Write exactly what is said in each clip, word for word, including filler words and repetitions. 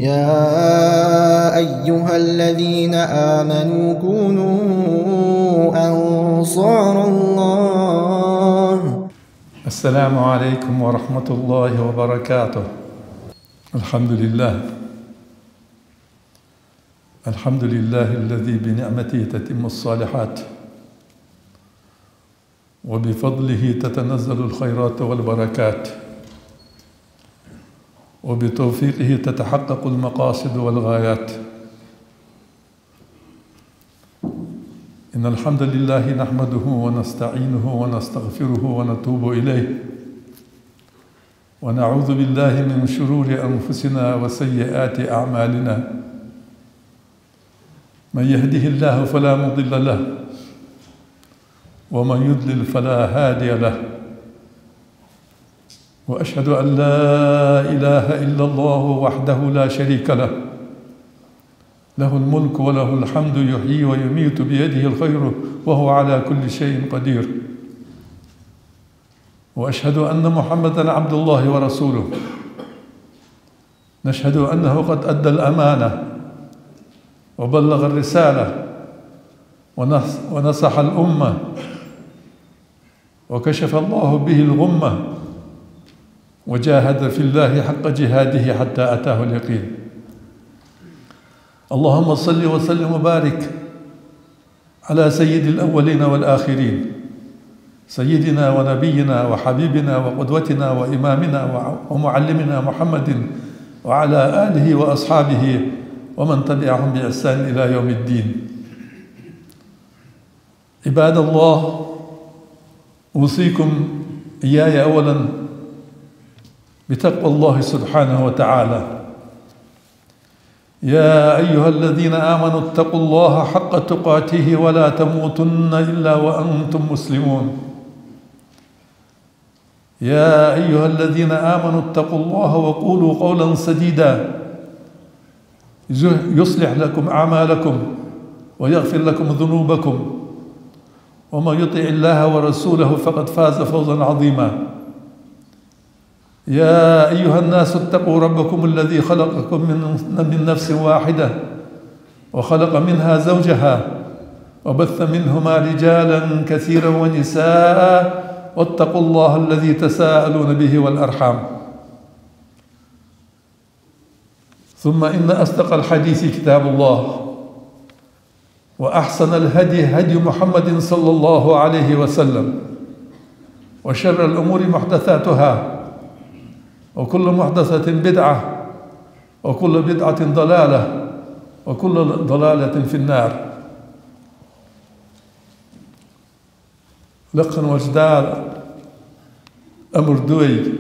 يا أيها الذين آمنوا كونوا أنصار الله. السلام عليكم ورحمة الله وبركاته. الحمد لله. الحمد لله الذي بنعمته تتم الصالحات، وبفضله تتنزل الخيرات والبركات، وبتوفيقه تتحقق المقاصد والغايات. إن الحمد لله نحمده ونستعينه ونستغفره ونتوب إليه، ونعوذ بالله من شرور أنفسنا وسيئات أعمالنا. من يهده الله فلا مضل له، ومن يضلل فلا هادي له. وأشهد أن لا إله إلا الله وحده لا شريك له، له الملك وله الحمد يحيي ويميت بيده الخير وهو على كل شيء قدير. وأشهد أن محمدا عبد الله ورسوله. نشهد أنه قد أدى الأمانة وبلغ الرسالة ونص-، ونصح الأمة وكشف الله به الغمة وجاهد في الله حق جهاده حتى أتاه اليقين. اللهم صل وسلم وبارك على سيد الأولين والآخرين، سيدنا ونبينا وحبيبنا وقدوتنا وإمامنا وع-، ومعلمنا محمد وعلى آله وأصحابه ومن تبعهم بإحسان إلى يوم الدين. عباد الله، أوصيكم إياي أولا بتقوى الله سبحانه وتعالى. يا أيها الذين آمنوا اتقوا الله حق تقاته ولا تموتن إلا وأنتم مسلمون. يا أيها الذين آمنوا اتقوا الله وقولوا قولا سديدا يصلح لكم أعمالكم ويغفر لكم ذنوبكم ومن يطع الله ورسوله فقد فاز فوزا عظيما. يا أيها الناس اتقوا ربكم الذي خلقكم من، من نفس واحدة وخلق منها زوجها وبث منهما رجالا كثيرا ونساء واتقوا الله الذي تساءلون به والأرحام. ثم إن أصدق الحديث كتاب الله، وأحسن الهدي هدي محمد صلى الله عليه وسلم، وشر الأمور محدثاتها، وكل محدثة بدعة، وكل بدعة ضلالة، وكل ضلالة في النار. Лакха волча Дала амр ду вайга: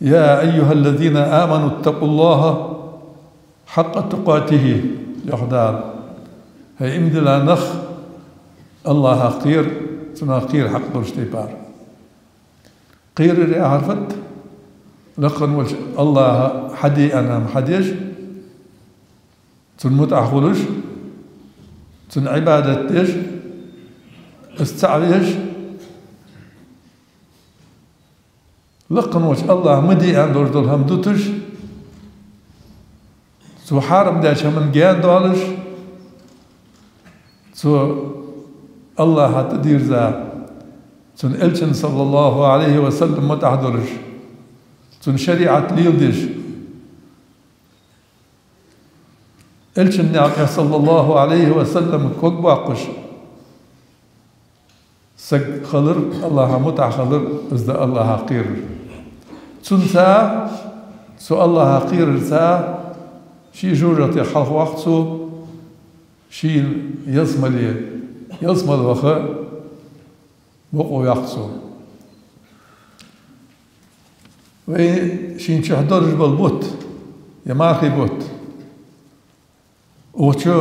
يا أيها الذين آمنوا اتقوا الله حق تقاته, йоах Дала. ХӀай иман дилла нах, АллахӀах кхера, цунах кхера хьакъ долча тайпара. Кхерар яхар фуд? Лакха волча АллахӀа хьаде аьнна хӀама хьадеш, Цун мутӀахь хулаш, Цун Ӏибадат деш, Из цаӀ веш, лакха волча АллахӀа ма де аьнна долаш дола хӀама дуташ, Цо хьарам даьча хӀаман гаьна доалаш, цу АллахӀа тӀадийрза, Цун Элчан, صلى الله عليه وسلم, мутӀахь долаш, Цун шариӀат леладеш, Элчан наькъа, صلى الله عليه وسلم, ког боаккхаш саг хилар, АллахӀа мутӀахь хилар, из да АллахӀах кхерар. Цунца, цу АллахӀах кхерарца, ший жожагӀатех хьалхавоаккх цо, ший ялсмале, ялсмале ваха бокъо йоаккх цо. Вай шийна чухь долаш бола бутт, е мархий бутт, укх чу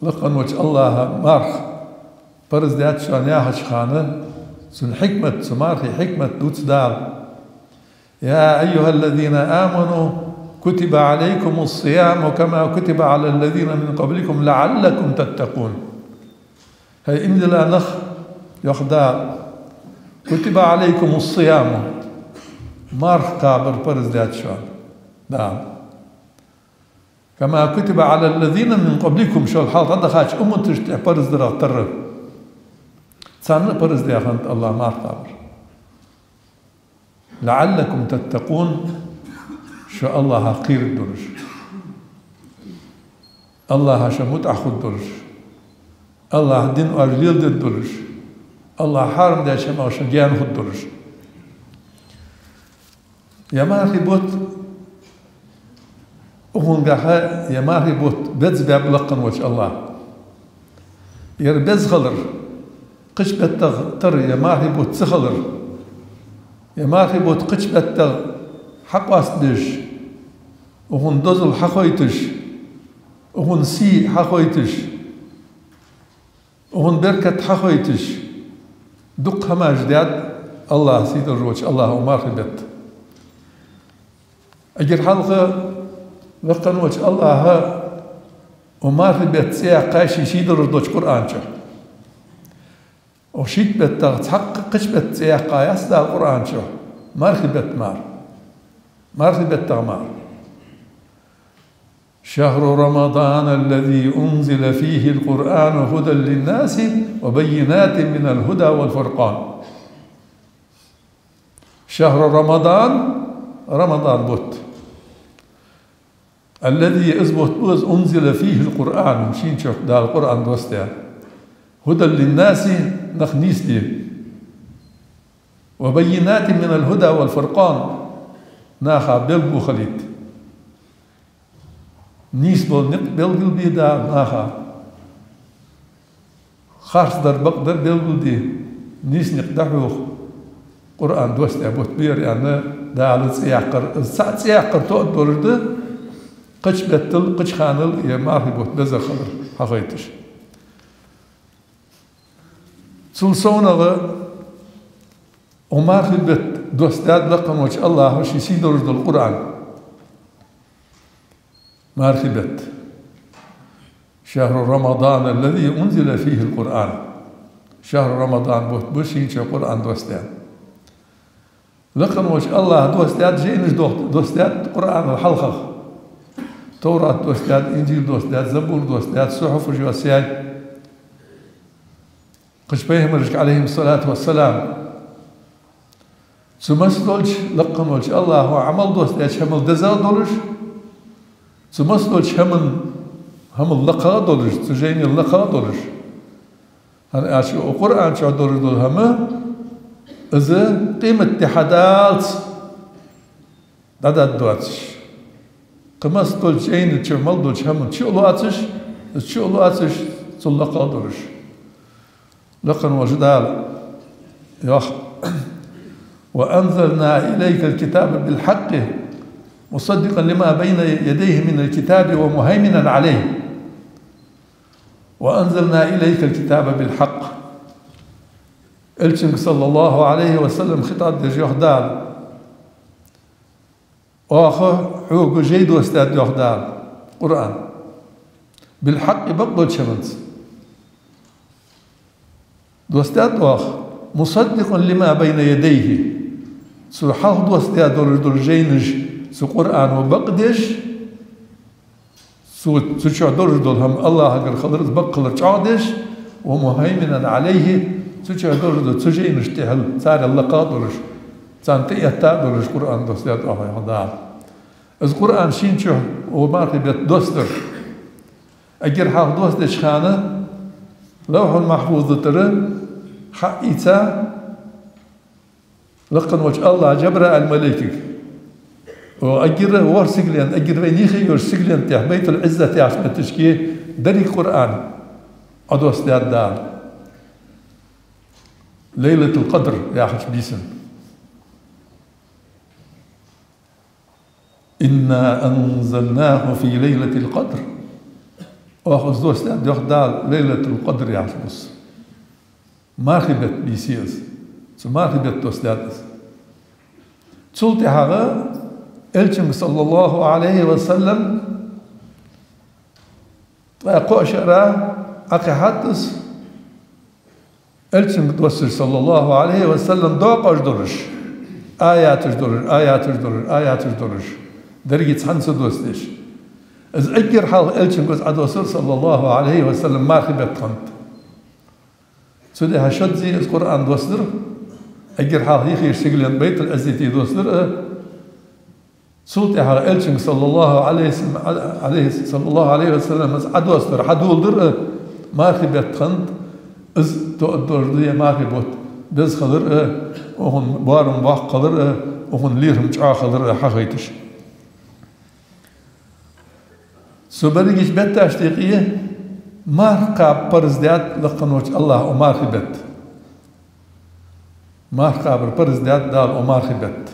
лакха волча АллахӀа марха парз даьд шоана яхача хана, цун хьикмат, цу мархий хьикмат дувц Дала. يا أيها الذين آمنوا كتب عليكم الصيام كما كتب على الذين من قبلكم لعلكم تتقون. ХӀай иман дилла нах, йоах Дала, كتب عليكم الصيام, марха кхабар парз даьд шоана Дала. كما كتب على الذين من قبلكم, шул хьалха дӀадахача умматашта тӀа парз дарах тарра. Царна а парз даь хиннад АллахӀа марха кхабар. لعلكم تتقون, шо АллахӀах кхераргдолаш, АллахӀа шо мутӀахьа хургдолаш, АллахӀа дин оаш леладергдолаш, АллахӀа хьарам даьча хӀамах шун гаьна хургдолаш. Ер мархий бутт, укхунгахьа ер мархий бутт беза баьб лакха волча АллахӀа. Ер беза хилар, кхыча беттах тара ер мархий бутт ца хилар, ер мархий бутт кхыча беттах хьакъоастабеш, укхун дозал хьахойташ, укхун сий хьахойташ, укхун беркат хьахойташ, дукха хӀамаш даьд АллахӀа, сийдолаш волча АллахӀа, укх мархий бетта. Эггара хьалха лакха волча АллахӀа укх мархий бетта цӀи яьккхай ший сийдолаш долча Къуръан чу. Укх шийтта беттах цхьаккха кхыча бетта цӀи яьккхай яц Дала Къуръан чу, мархий бетта мара. Мархий беттах мара. شهر رمضان الذي أنزل فيه القرآن هدى للناس وبينات من الهدى والفرقان. شهر رمضان, Рамадан бутт. الذي, из бутт ба из, أنزل فيه القرآن, шийна чу Дала Къуръан доссадаьд. هدى للناس, нах нийсде. وبينات من الهدى والفرقان, наха белгало хилийта. Нийса бола никъ белгалбе Дала наха. Харцдар, бакъдар белгалде, нийса никъ дӀахьош Къуръан доссадаь бутт ба ер, аьнна, Дала цӀи яьккхар. Из цхьа цӀи яьккхар тоъаргдолаш да, кхыча беттал, кхыча ханал ер мархий бутт беза хилар хьахойташ. Цул совгӀа укх мархий бетта доссадаьд лакха волча АллахӀа ший сийдолаш дола Къуръан. Мархий бетта. شهر رمضان الذي أنزل فيه القرآن. Шахьру Рамадан бутт ба шийна чу Къуръан доссадаьд. Лакха волча АллахӀа доссадаьд жайнаш, дох-, доссадаьд Къуръанал хьалхагӀа. Таврат доссадаьд, Инжил доссадаьд, Забур доссадаьд, сухьуфаш йоссаяьй кхыча пайхамарашка, عليهم الصلاة والسلام. Цу массадолча, лакха волча АллахӀа Ӏамал доссадаьча хӀамал дезагӀа долаш, цу массадолча хӀаман, хӀамал лакхагӀа долаш, цу жайнел лакхагӀа долаш. ХӀана аьлча укх Къуръан чу долаш дола хӀама, из къематди хьадаллалца дӀадаргдоацаш. Кхы массадолча жайна чу мел долча хӀаман чу а лоацаш, из чу а лоацаш, цул лакхагӀа долаш. Лакха волча Дала йоах: وأنزلنا إليك الكتاب بالحق مصدقا لما بين يديه من الكتاب ومهيمنا عليه. وأنزلنا إليك الكتاب بالحق. Элчанга, صلى الله عليه وسلم, хитӀаб деш йоах Дала: Оаха хьога жай доссадаьд, йоах Дала, Къуръан, بالحق, бакъдолча хӀаманца доссадаьд оаха, مصدقا لما بين يديه, цу хьалха доссадаь долаш дола жайнаш, цу Къуръано бакъдеш, цу, цу чу долаш дола хӀама АллахӀагара хилар, из бакъ хилар чӀоагӀдеш, ومهيمنا عليه, цу чу долаш дола, цу жайнашта тӀехьа царел лакхагӀа долаш, царна тӀаэтта долаш Къуръан доссадаьд оаха, йоах Дала. Из Къуръан шийна чу укх мархий бетта доссадар, эггара хьалха доссадеча хана Лавхьул-Махьфуза тӀара хьаийца, лакха волча АллахӀа Жабраил малайкага, о, эггара ворхӀ сигален, эггара вайна юхе йолча сигален тӀа, Байтул-Ӏиззат яхача метташка деррига Къуръан Ӏодоссадаьд Дала. Лайлатул-Къадр яхача бийсан. إنا أنزلناه في ليلة القدر. Оаха из доссадаьд, йоах Дала, Лайлатул-Къадр яхача бус. Мархий бетта бийса я из. Цу мархий бетта доссадаьд из. Цул тӀехьагӀа Элчанга, صلى الله عليه وسلم, ткъаь кхо шера Ӏокхихьад из, Элчанга доссаш, صلى الله عليه وسلم, доакъош долаш, аяташ долаш, аяташ долаш, аяташ долаш, деррига цхьана ца доссадеш. Из эггара хьалха Элчанга из Ӏодоссар, саллаллахӀу Ӏалайхи ва саллам, мархий бетта хиннад. Цудухьа шозза из Къуръан доссадар, эггара хьалха йихийша сигален Байтул-Ӏиззати доссадар а, цул тӀехьагӀа Элчанга, саллаллахӀу Ӏалайхи ва саллам, Ӏалайхи, саллаллахӀу Ӏалайхи ва саллам, из Ӏодоссадар, хьадоладар а мархий бетта хиннад. Из тоъаргдолаш да ер мархий бутт беза хилар а, укхун боарам боккха хилар а, укхун лерхӀам чӀоагӀа хилар а хьахайташ. Цу берригача бетташта юкъе марха кхаба парз даьд лакха волча АллахӀа укх мархий бетта. Марха кхабар парз даьд Дала укх мархий бетта.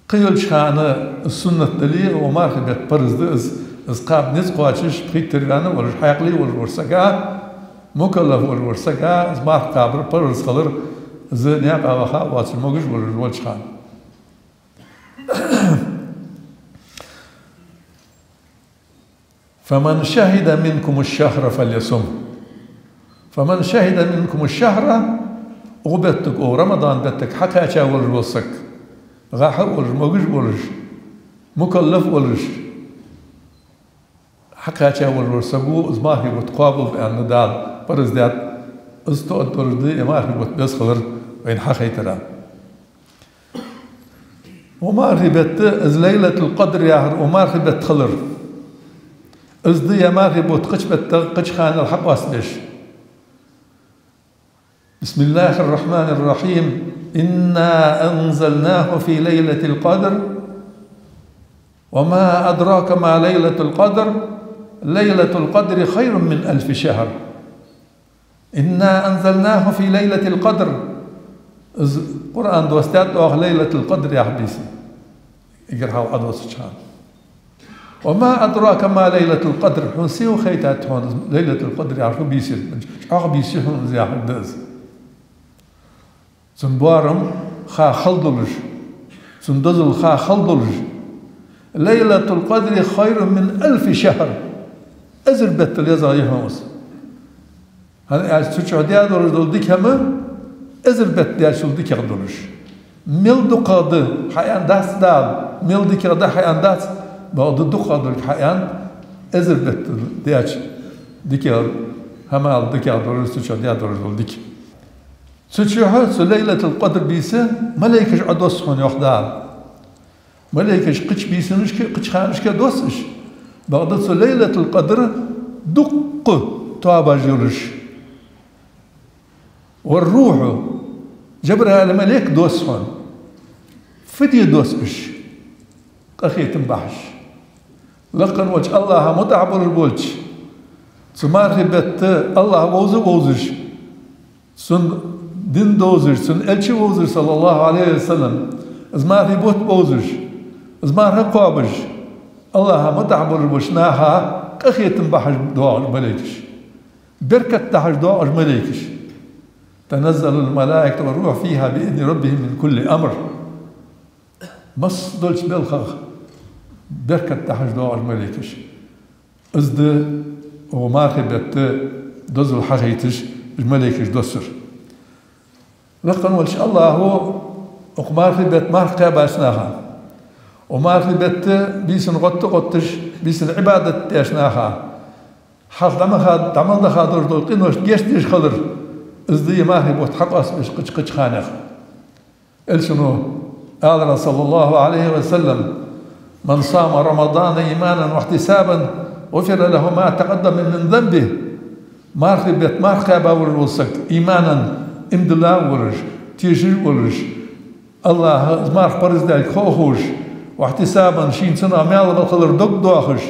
Кхыйолча хана из суннат дале а, укх мархий бетта парз да из, из кхаба низ кхоачаш, пхийттара ваьнна волаш, хьаькъале волаш вола саг а, мукаллаф волаш вола саг а, из марха кхабар парз хилар, из наькъа ваха а воацаш, могаш волаш волча хана. فمن شهد منكم الشهر فليصمه. فمن شهد منكم الشهر, укх беттага, укх Рамадан беттага хьакхаьча волаш вола саг, гӀахьа а волаш, могаш а волаш, мукаллаф а волаш, хьакхаьча волаш вола саго из мархий бутт кхоабалба аьнна Дала парз даьд, из тоъаргдолаш да ер мархий бутт беза хилар вайна хьахайтар. Укх мархий бетта, из Лайлатул-Къадр яхар укх мархий бетта хилар, из да ер мархий бутт кхыча беттагӀа, кхыча ханал хьакъоастабеш. بسم الله الرحمن الرحيم. إنا أنزلناه في ليلة القدر. وما أدراك ما ليلة القدر. ليلة القدر خير من ألف شهر. إنا أنزلناه في ليلة القدر. Из Къуръан доссадаьд оаха Лайлатул-Къадр яхача бийсан. Эггара хьалха Ӏодоссача хана. وما أدراك ما ليلة القدر. Хьона се ва хайтад хьона из Лайлатул-Къадр яхар фу бийса я? ЧӀоагӀа бийса я хьона из яхар да из. Цун боарам ха хала долаш, цун дозал ха хала долаш. ليلة القدر خير من ألف شهر. Эзар беттал езагӀа я хьона из. ХӀана аьлча цу чу даь долаш дола дика хӀама эзар бетта даьчул дикагӀа долаш. Мел дукхагӀа да хьааьнна дац Дала, мел дикагӀа да хьааьнна дац, бакъда дукхагӀа долга хьааьннад, эзар бетта даьча дикагӀа, хӀамал дикагӀа долаш цу чу даь долаш дола дика. Цу чухьа, цу Лайлатул-Къадр бийса малейкаш Ӏодосс хьона, йоах Дала. Малейкаш кхыча бийсанашка, кхыча ханашка досс уж. Бакъда цу Лайлатул-Къадр дуккха тоабаш йолаш. والروح, Джабраил малейк досс хьона. Фу де досс уж? Къахетам бахьаш. Лакха волча АллахӀа мутӀахьа болаш болча, цу мархий бетта АллахӀ вовза а вовзаш, цун дин довзаш, цун элча а вовзаш, саллаллахӀу Ӏалайхи ва саллам, из мархий бутт бовзаш, из марха кхоабаш, АллахӀа мутӀахьа болаш болча наха къахетам бахьаш доагӀаш малейкаш. Беркат дахьаш доагӀаш малейкаш. تنزل الملائكة والروح فيها بإذن ربهم من كل أمر. Масса долча белхах беркат дахьаш доагӀаш малейкаш. Из да укх мархий бетта дозал хьахайташ уж малейкаш доссар. Лакха волча АллахӀа укх мархий бетта марха кхаьбача наха, укх мархий бетта бийсан гӀотта а гӀотташ, бийсан Ӏибадат деча наха, хьалха дӀа ма ха-, дӀа мел даха долаш дола къинош гешт деш хилар, из да ер мархий бутт хьакъоастабеш кхыча-кхыча ханех. Элчано аьлар, саллаллахӀу Ӏалайхи ва саллам: من صام رمضان إيمانا واحتسابا غفر له ما تقدم من ذنبه. Мархий бетта марха кхаьба волаш вола саг, иманан, иман дилла а волаш, тешаш а волаш, АллахӀа из марха парз даьлга хов а ховш, واحتسابا, шийна цунах маьл хилар дог а доахаш,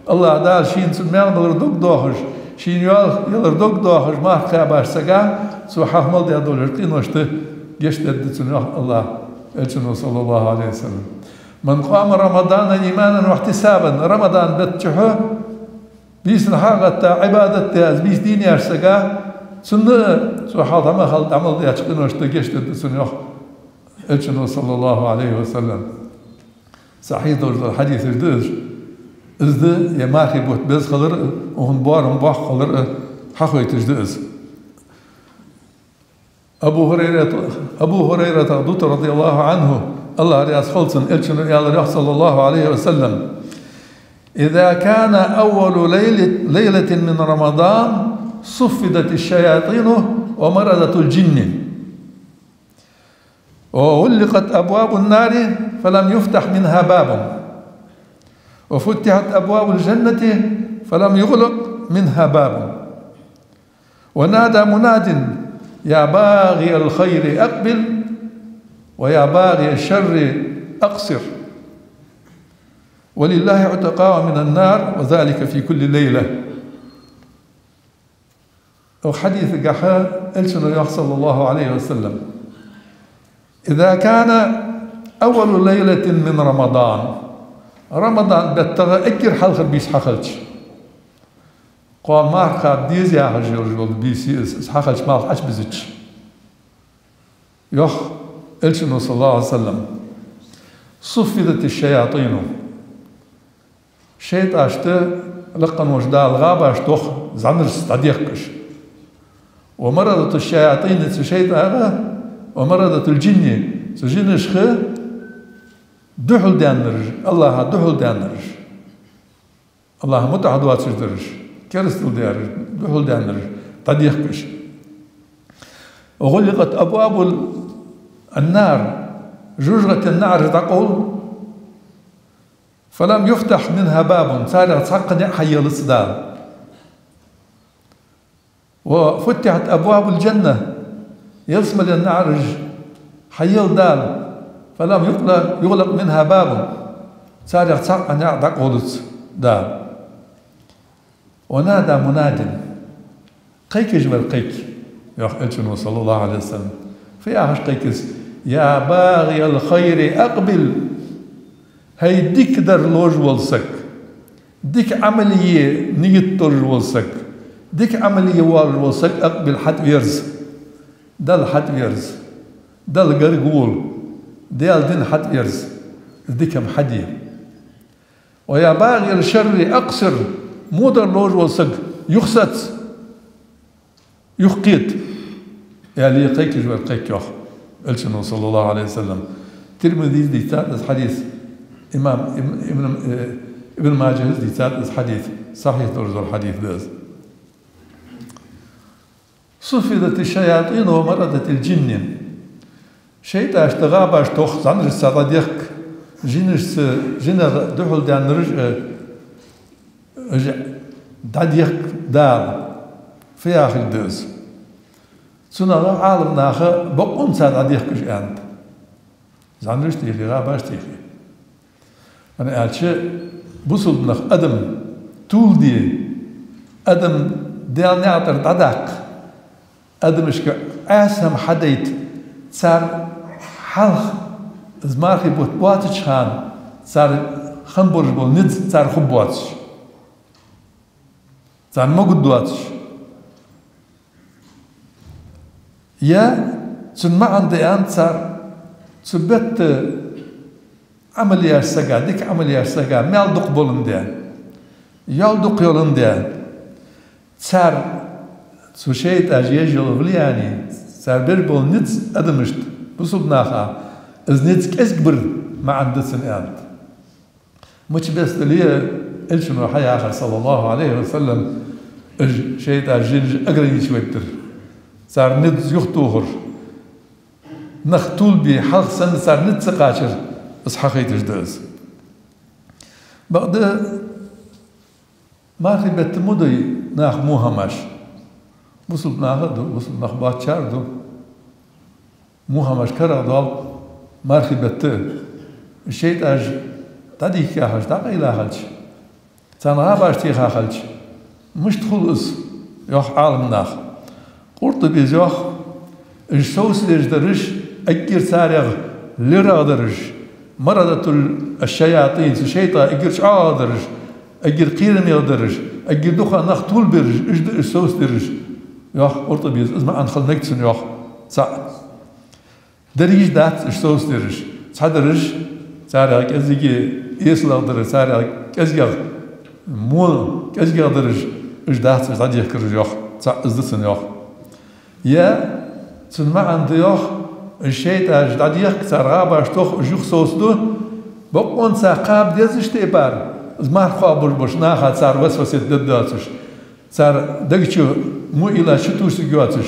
АллахӀ Дала шийна цун маьл хилар дог а доахаш, шийна йоалхаялар дог а доахаш, марха кхаьбача сага цо хьалха мел даь долаш дола къиношта гешт дергда цунна, йоах АллахӀа Элчано, саллаллахӀу Ӏалайхи ва саллам. من قام رمضان إيمانا واحتسابا, Рамадан бетта чухьа бийсан хьагӀатта, Ӏибадат даь, из бийса дийна яьча сага, цунна а цо хьалха дӀа ма хала дӀа мел даьча къиношта гешт дергда цунна, йоах Элчано, саллаллахӀу Ӏалайхи ва саллам. Сахьихь долаш дола хьадисаш да уж. Из да ер мархий бутт беза хилар а, укхун боарам боккха хилар а хьахойташ да из. Абу ХӀурайрат-, Абу ХӀурайратах дувц, радияллахӀу Ӏанху, АллахӀ раьза хилва цунна, Элчано аьлар, йоах, саллаллахӀу Ӏалайхи ва саллам: إذا كان أول ليلة، ليلة من رمضان صفدت الشياطين ومردة الجن، وغلقت أبواب النار فلم يفتح منها باب، وفتحت أبواب الجنة فلم يغلق منها باب، ونادى مناد: يا باغي الخير أقبل، ويا باغي الشر أقصر، ولله عتقاء من النار، وذلك في كل ليلة. Укх хьадиса тӀа Элчано йоах, صلى الله عليه وسلم: إذا كان أول ليلة من رمضان, Рамадан беттагӀа эггара хьалхара бийса хьахилча, кхоана марха кхаба деза яхаш йолаш йола бийса я из, из хьахилча, малх Ӏочубизача, йоах Элчано, صلى الله عليه وسلم: صفدت الشياطين, шайтӀашта лакхвенна волча Дала гӀабаш тох, зӀанарашца дӀадехк уж. ومردة الشياطين, цу шайтӀа, ومردة الجن, цу жинашха духьалдаьннараш, АллахӀа духьалдаьннараш, АллахӀа мутӀахьа доацаш дараш, керастал дераш, духьалдаьннараш дӀадехк уж. وغلقت أبواب النار, жожагӀатен наӀараш дӀакъовл, فلم يفتح منها باب, царех цхьаккха ниӀ хьаелац Дала. وفتحت أبواب الجنة, ялсмален наӀараш хьаел Дала, فلم يغلق، يغلق منها باب, царех цхьаккха ниӀ дӀакъовлац Дала. ونادى مناد, кхайкаш вар кхайк, йоах Элчано, صلى الله عليه وسلم. Фу яхаш кхайк из: يا باغي الخير أقبل, хӀай дика дар ловш вола саг, дика Ӏамал е нигат долаш вола саг, дика Ӏамал е воалаш вола саг, أقبل, хьатӀаверза, Далла хьатӀаверза, Далла гарга вола, Даьла дина хьатӀаверза, из дика хӀама хьаде. ويا باغي الشر أقصر, во дар ловш вола саг, юхасаца, юхакхета, аьле, кхайкаш вар кхайк, йоах Элчано, صلى الله عليه وسلم. Тирмизис дийцад из хьадис, имам Ибн, Ибн, э, Ибн Маджахьас дийцад из хьадис, сахьихь долаш дола хьадис да из. صفدت الشياطين ومردة الجن. ШайтӀашта гӀабаш тох, зӀанарашца дӀадехк, жинашца, жинех духьалдаьннараш а, уж дӀадехк Дала. Фу яхилга да из? Цунах Ӏаламнаха бокъонца дӀадехк уж аьннад. ЗӀанараш техе, гӀабаш техе. ХӀана аьлча, бусалба нах, адам тувладе, адам Даьла наькъа тӀара дӀадаккха, адамашка Ӏаьса хӀама хьадайта, цар хьалха, из мархий бутт боацача хана, цар хинна болаш бола низ цар хургбоацаш, царна могаддоацаш. Е цун маӀан да аьннад цар, цу бетта Ӏамал еш сага, дика Ӏамал еш сага маьл дукха боландаь, ял дукха йоландаь, цар, цу шайтӀаша еш йола влияние, цар беш бола низ адамашта, бусалба наха, из низ кӀезига бар маӀан да цун аьннад. Мича беса дале а, Элчано хьаяхар, صلى الله عليه وسلم, уж шайтӀаш жинаш ограничивать дар, цар низ юхатохар, нах тувлабе, хьалха санна цар низ ца кхачар, из хьахайташ да из. Бакъда, мархий бетта мо дой наха во хӀамаш? Бусалба нах а ду, бусалба нах боацачар а ду. Во хӀамаш карагӀдоал мархий бетта. ШайтӀаш дӀадийхка хилча, дӀакъайла хилча, царна гӀабаш теха хилча, мишта хул из, йоах Ӏаламнаха. Къуртубис йоах, уж совцадеш дараш, эггара царех лерагӀа дараш, марадатул шаятӀин, цу шайтӀа эггара чӀоагӀагӀа дараш, эггара кхерамегӀа дараш, эггара дукха нах тувлабераш, уж да уж совцадераш, йоах Къуртубис, из маӀан хила мег цун, йоах, цаӀ. Деррига дац уж совцадераш. Цхьадараш, царех кӀезига эсалагӀа дараш, царех кӀезигагӀа, мо кӀезигагӀа дараш, уж дац уж дӀадехкараш, йоах, цаӀ из да цун, йоах. Е цун маӀан да, йоах, уж шайтӀаш дӀадехк, цар гӀабаш тох, уж юхасовцаду, бокъонца кхаба дезача тайпара, Из марха кхоабаш болча наха цар васвасат дергдоацаш, цар дег чу во уйла чутувсаргйоацаш,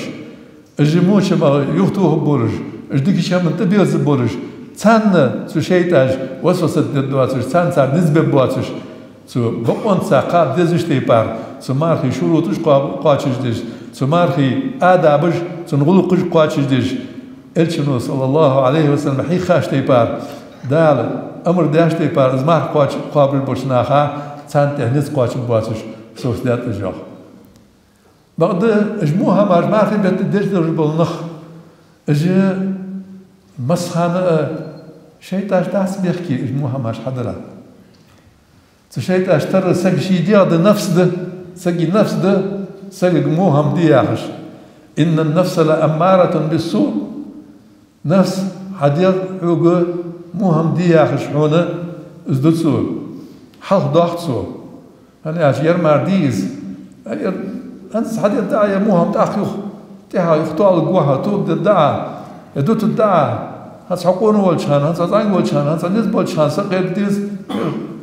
уж во чамах юхатохаргболаш, уж дикача хӀаманна тӀаберзаргболаш, царна цу шайтӀаша васвасат дергдоацаш, царна цар низ бергбоацаш, цу бокъонца кхаба дезача тайпара, цу мархий шуруташ кхоа-, кхоачаш деш, цу мархий адабаш, цун гӀулакхаш кхоачаш деш, Элчано, саллаллахӀу Ӏалайхи ва саллам, хьийхача тайпара, Дала амар даьча тайпара, из марха кхоач-, кхоабаш болча наха, царна тӀа низ кхоачаргбоацаш, сов даьд уж, йоах. Бакъда уж во хӀамаш мархий бетта деш долаш бола нах, уж массахана а шайтӀаш дац бехке, уж во хӀамаш хьадара. Цу шайтӀаш тара сага ший дегӀ да, нафс да, сага нафс да, сагага во хӀама де яхаш. «إن النفس لأمارة بالسوء». Нафс, хьа дегӀ хьога во хӀама де яхаш хьона из ду цо. Хьалхадоах цо. ХӀана аьлча, ер мара дий из. Ер, хӀанз хьадергда Ӏа ер во хӀама, тӀаккха юха, тӀехьа юха тоалургва хьо, тоба дергда Ӏа, е дутаргда Ӏа, хӀанз хьо къона волча хана, хӀанз хьо зӀамига волча хана, хӀанз хьо низ болча хана сакъердадеза,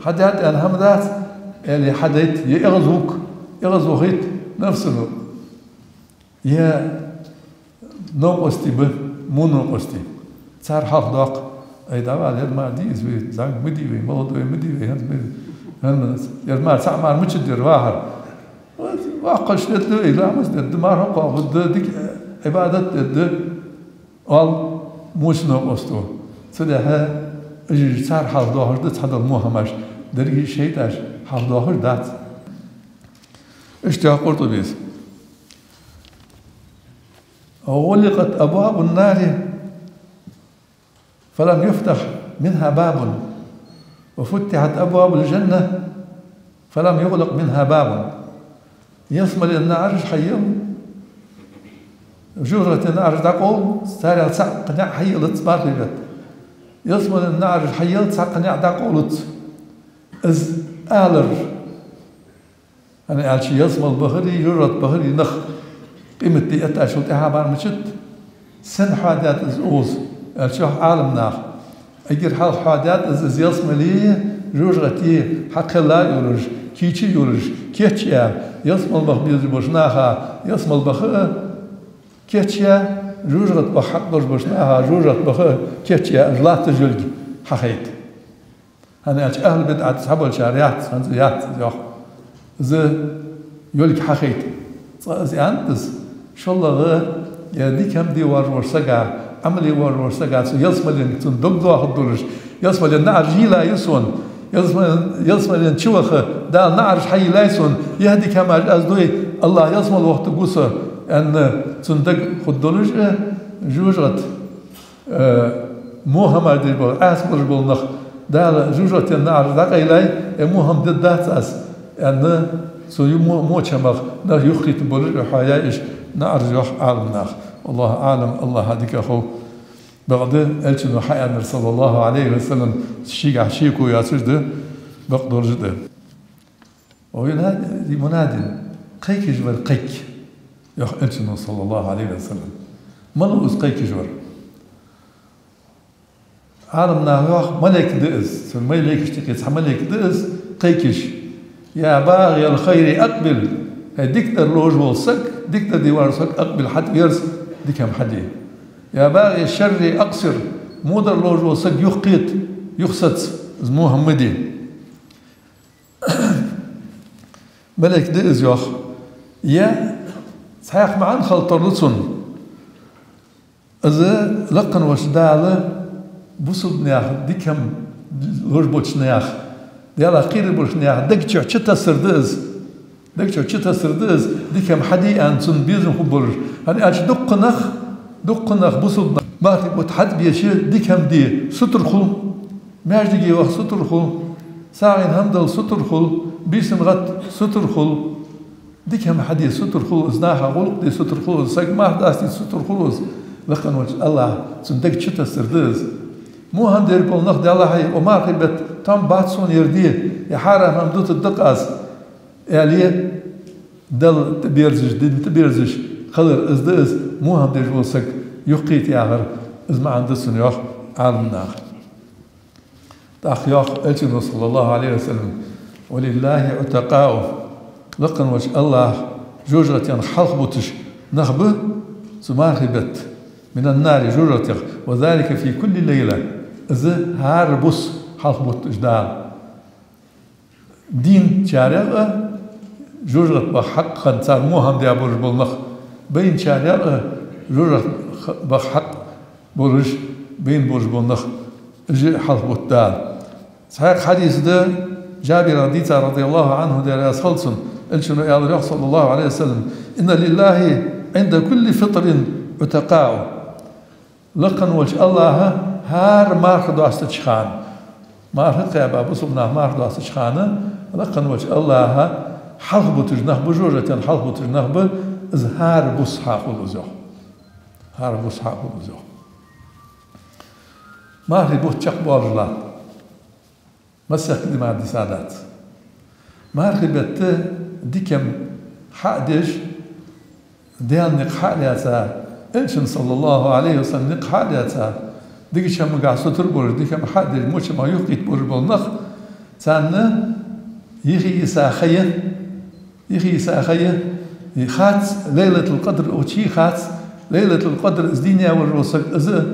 хьадаьд аьнна хӀама дац, аьле хьадайт, е эгӀазвуг, эгӀазвахийт нафсано. Е новкъостий ба, во новкъостий. Цар хьалхадоаккх: «Ай, дӀавала, ер мара дий из, вай зӀамига ма дий вай, молодой ма дий вай, хӀанз ма, хӀанз ер мара цхьаъ мара мичад ер вахар?» Воккхача дергда, ламаз дергда, марха кхоабаргда, дика Ӏибадат дергда, оал воча новкъосто. Цудухьа уж цар хьалхадоахаш да цхьадола во хӀамаш, деррига шайтӀаш хьалхадоахаш дац. Иштта йоах Къуртубес: «غلقت أبواب النار فلم يفتح منها باب، وفتحت أبواب الجنة فلم يغلق منها باب». Ялсмален наӀараш хьайийлла, жожагӀатен наӀараш дӀакъовл, царех цхьаккха наӀар хьайийллац мархий бетта. Ялсмален наӀараш хьайийлла, цхьаккха наӀар дӀакъовлац. Из алар, хӀана аьлча, ялсмала бахари жожагӀата бахари нах къематди эттачул тӀехьа мара мичад, сенна хьоадаьд из укхаза, аьлча, йоах Ӏаламнаха. Эггара хьалха хьоадаьд из, из ялсмалеи жожагӀатеи хьакхелла а йолаш, кийча а йолаш, кийчъяь, ялсмала баха безаш болча наха ялсмала баха а кийчъяь, жожагӀата баха хьакъ долаш болча наха жожагӀата баха а кийчъяь, из латташ йолга хьахайт. ХӀана аьлча, ахӀлу бидӀат цхьаболчар яц, хӀанз яц из, йоах. Из йолга хьахайт. Цкъа из аьннад из: «ШоллагӀа, е дика хӀама де воаллаш волча сага, Ӏамал е воаллаш волча сага, цу ялсмален цун дог доахаргдолаш, ялсмален наӀараш йийлла я сона, ялсмален, ялсмален чу ваха Дала наӀараш хьайийллай сона, е дика хӀамаш аз дой, АллахӀ ялсмала вохийтаргва со», аьнна, цун дагахь хургдолаш а жожагӀата Э, во хӀамаш деш бола, Ӏаьса болаш бола нах, Дала жожагӀатен наӀараш дӀакъайлай, е во хӀама дергдац аз, аьнна, цу ю-, во-, воча хӀамах нах юхакхийтта болаш а хьоаяьй уж наӀараш, йоах Ӏаламнаха. ВаллахӀу Ӏалам, АллахӀа дика хов. Бакъда Элчано хьааьннар, саллаллахӀу Ӏалайхи ва саллам, шийгахьа шеко йоацаш да, бакъдолаш да. وينادي مناد, кхайкаш вар кхайк, йоах Элчано, саллаллахӀу Ӏалайхи ва саллам. Малув из кхайкаш вар? Ӏаламнаха йоах, малейк да из, цу малейкашта юкъе цхьа малейк да из, кхайкаш: «يا باغي الخير أقبل». ХӀай дикадар ловш вола саг, дикадар де воаллаш саг, أقبل, хьатӀаверза, дика хӀама хьаде. «يا باغي الشر أقصر», водар ловш вола саг, юхакхета, юхасаца, из во хӀама ма де. Малейк да из, йоах. Е цхьаькха маӀан хила тарлу цун. Из лакха волча Дала бусалба наьха, дика хӀама ловш болча наьха, Даьлах кхераш болча наьха дег чу чутассар да из. Дег чу чутассар да из, дика хӀама хьаде аьнна цунна безам хургболаш. ХӀана аьлча, дуккха нах, дуккха нах, бусалба нах, мархий бутт хьатӀабеча, дика хӀама де сутара хул. Маьждиге ваха сутара хул, сагӀийна хӀама дала сутара хул, бийсан гӀатта сутара хул, дика хӀама хьаде сутара хул из, наха гӀулакх де сутара хул из, сага марха дастийта сутара хул из. Лакха волча АллахӀа цун дег чутассар да из. Во хӀама деш бола нах, Даьллахьа, укх мархий бетта там бац сона ер де, е хьарам хӀама дутаргда-кх аз, аьле, Далла тӀаберзаш, дина тӀаберзаш хилар из да из, во хӀама деш вола саг юхакхета яхар, из маӀан да цун, йоах Ӏаламнаха. ТӀаккха йоах Элчано, саллаллахӀу Ӏалайхи ва саллам: ولله عتقاء. Лакха волча АллахӀа жожагӀатен хьалхабуташ нах ба цу мархий бетта, من النار, жожагӀатех, وذلك في كل ليلة. Из хӀара бус хьалхабут уж Дала. Дийначарех а жожагӀата баха хьакъ хинна цар во хӀама даь болаш бола нах, байначарех а жожагӀата баха хьакъ болаш, байна болаш бола нах, уж а хьалхабут Дала. Цхьаькха хьадис да, Джабира дийцар, رضي الله عنه, Даьла раьза хилва цунна, Элчано аьлар йоах, صلى الله عليه وسلم: إن لله عند كل فطر عتقاء. Лакха волча АллахӀа хӀара марха достача хана, марха кхаба, бусалба наха марха достача хана, лакха волча АллахӀа хьалхабуташ нах ба, жожагӀатен хьалхабуташ нах ба, из хӀара бус хьахул из йоах. ХӀара бус хьахул из йоах. Мархий бутт чакхбоалаш латт. Массехк ди мара дисадац. Мархий бетта дика хӀама хьа а деш, Даьла никъ хьа а лаьца, Элчан, صلى الله عليه وسلم, никъ хьа а лаьца, дикача хӀамагахьа сутара болаш, дика хӀама хьа а деш, моча хӀамах юхакхийтта болаш бола нах, царна йиса ха я, йиса ха я, и хац Лайлатул-Къадр, укх чу хац Лайлатул-Къадр, из дийна волаш вола саг, из а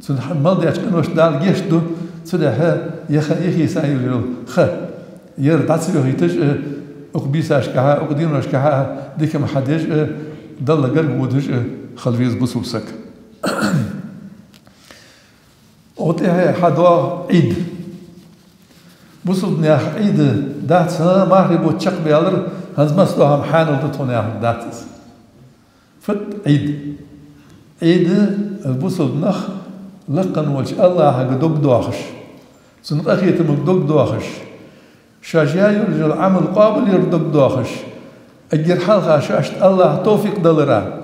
цун хьа-, мел деча къиношта Дала гешт ду, цудухьа яха йиса йола ха. Ер дӀа ца йохийташ а, укх бийсашкахьа, укх деношкахьа дика хӀама хьадеш а, Далла гарга водаш а хила веза бусалба саг. Укх тӀехьа хьадоагӀа Ӏийд. Бусалба наьха Ӏийд дац, хӀа, мархий бутт чакхбаьлар, хӀанз массадола хӀама хьанал да тхона яхар дац из. Фуд Ӏийд? Ӏийд, бусалба нах лакха волча АллахӀага дог доахаш, Цун къахетамага дог доахаш, шоаш яь йолаш йола Ӏамал къоабалъярга дог доахаш, эггара хьалха шоашта АллахӀа товфикъ далара,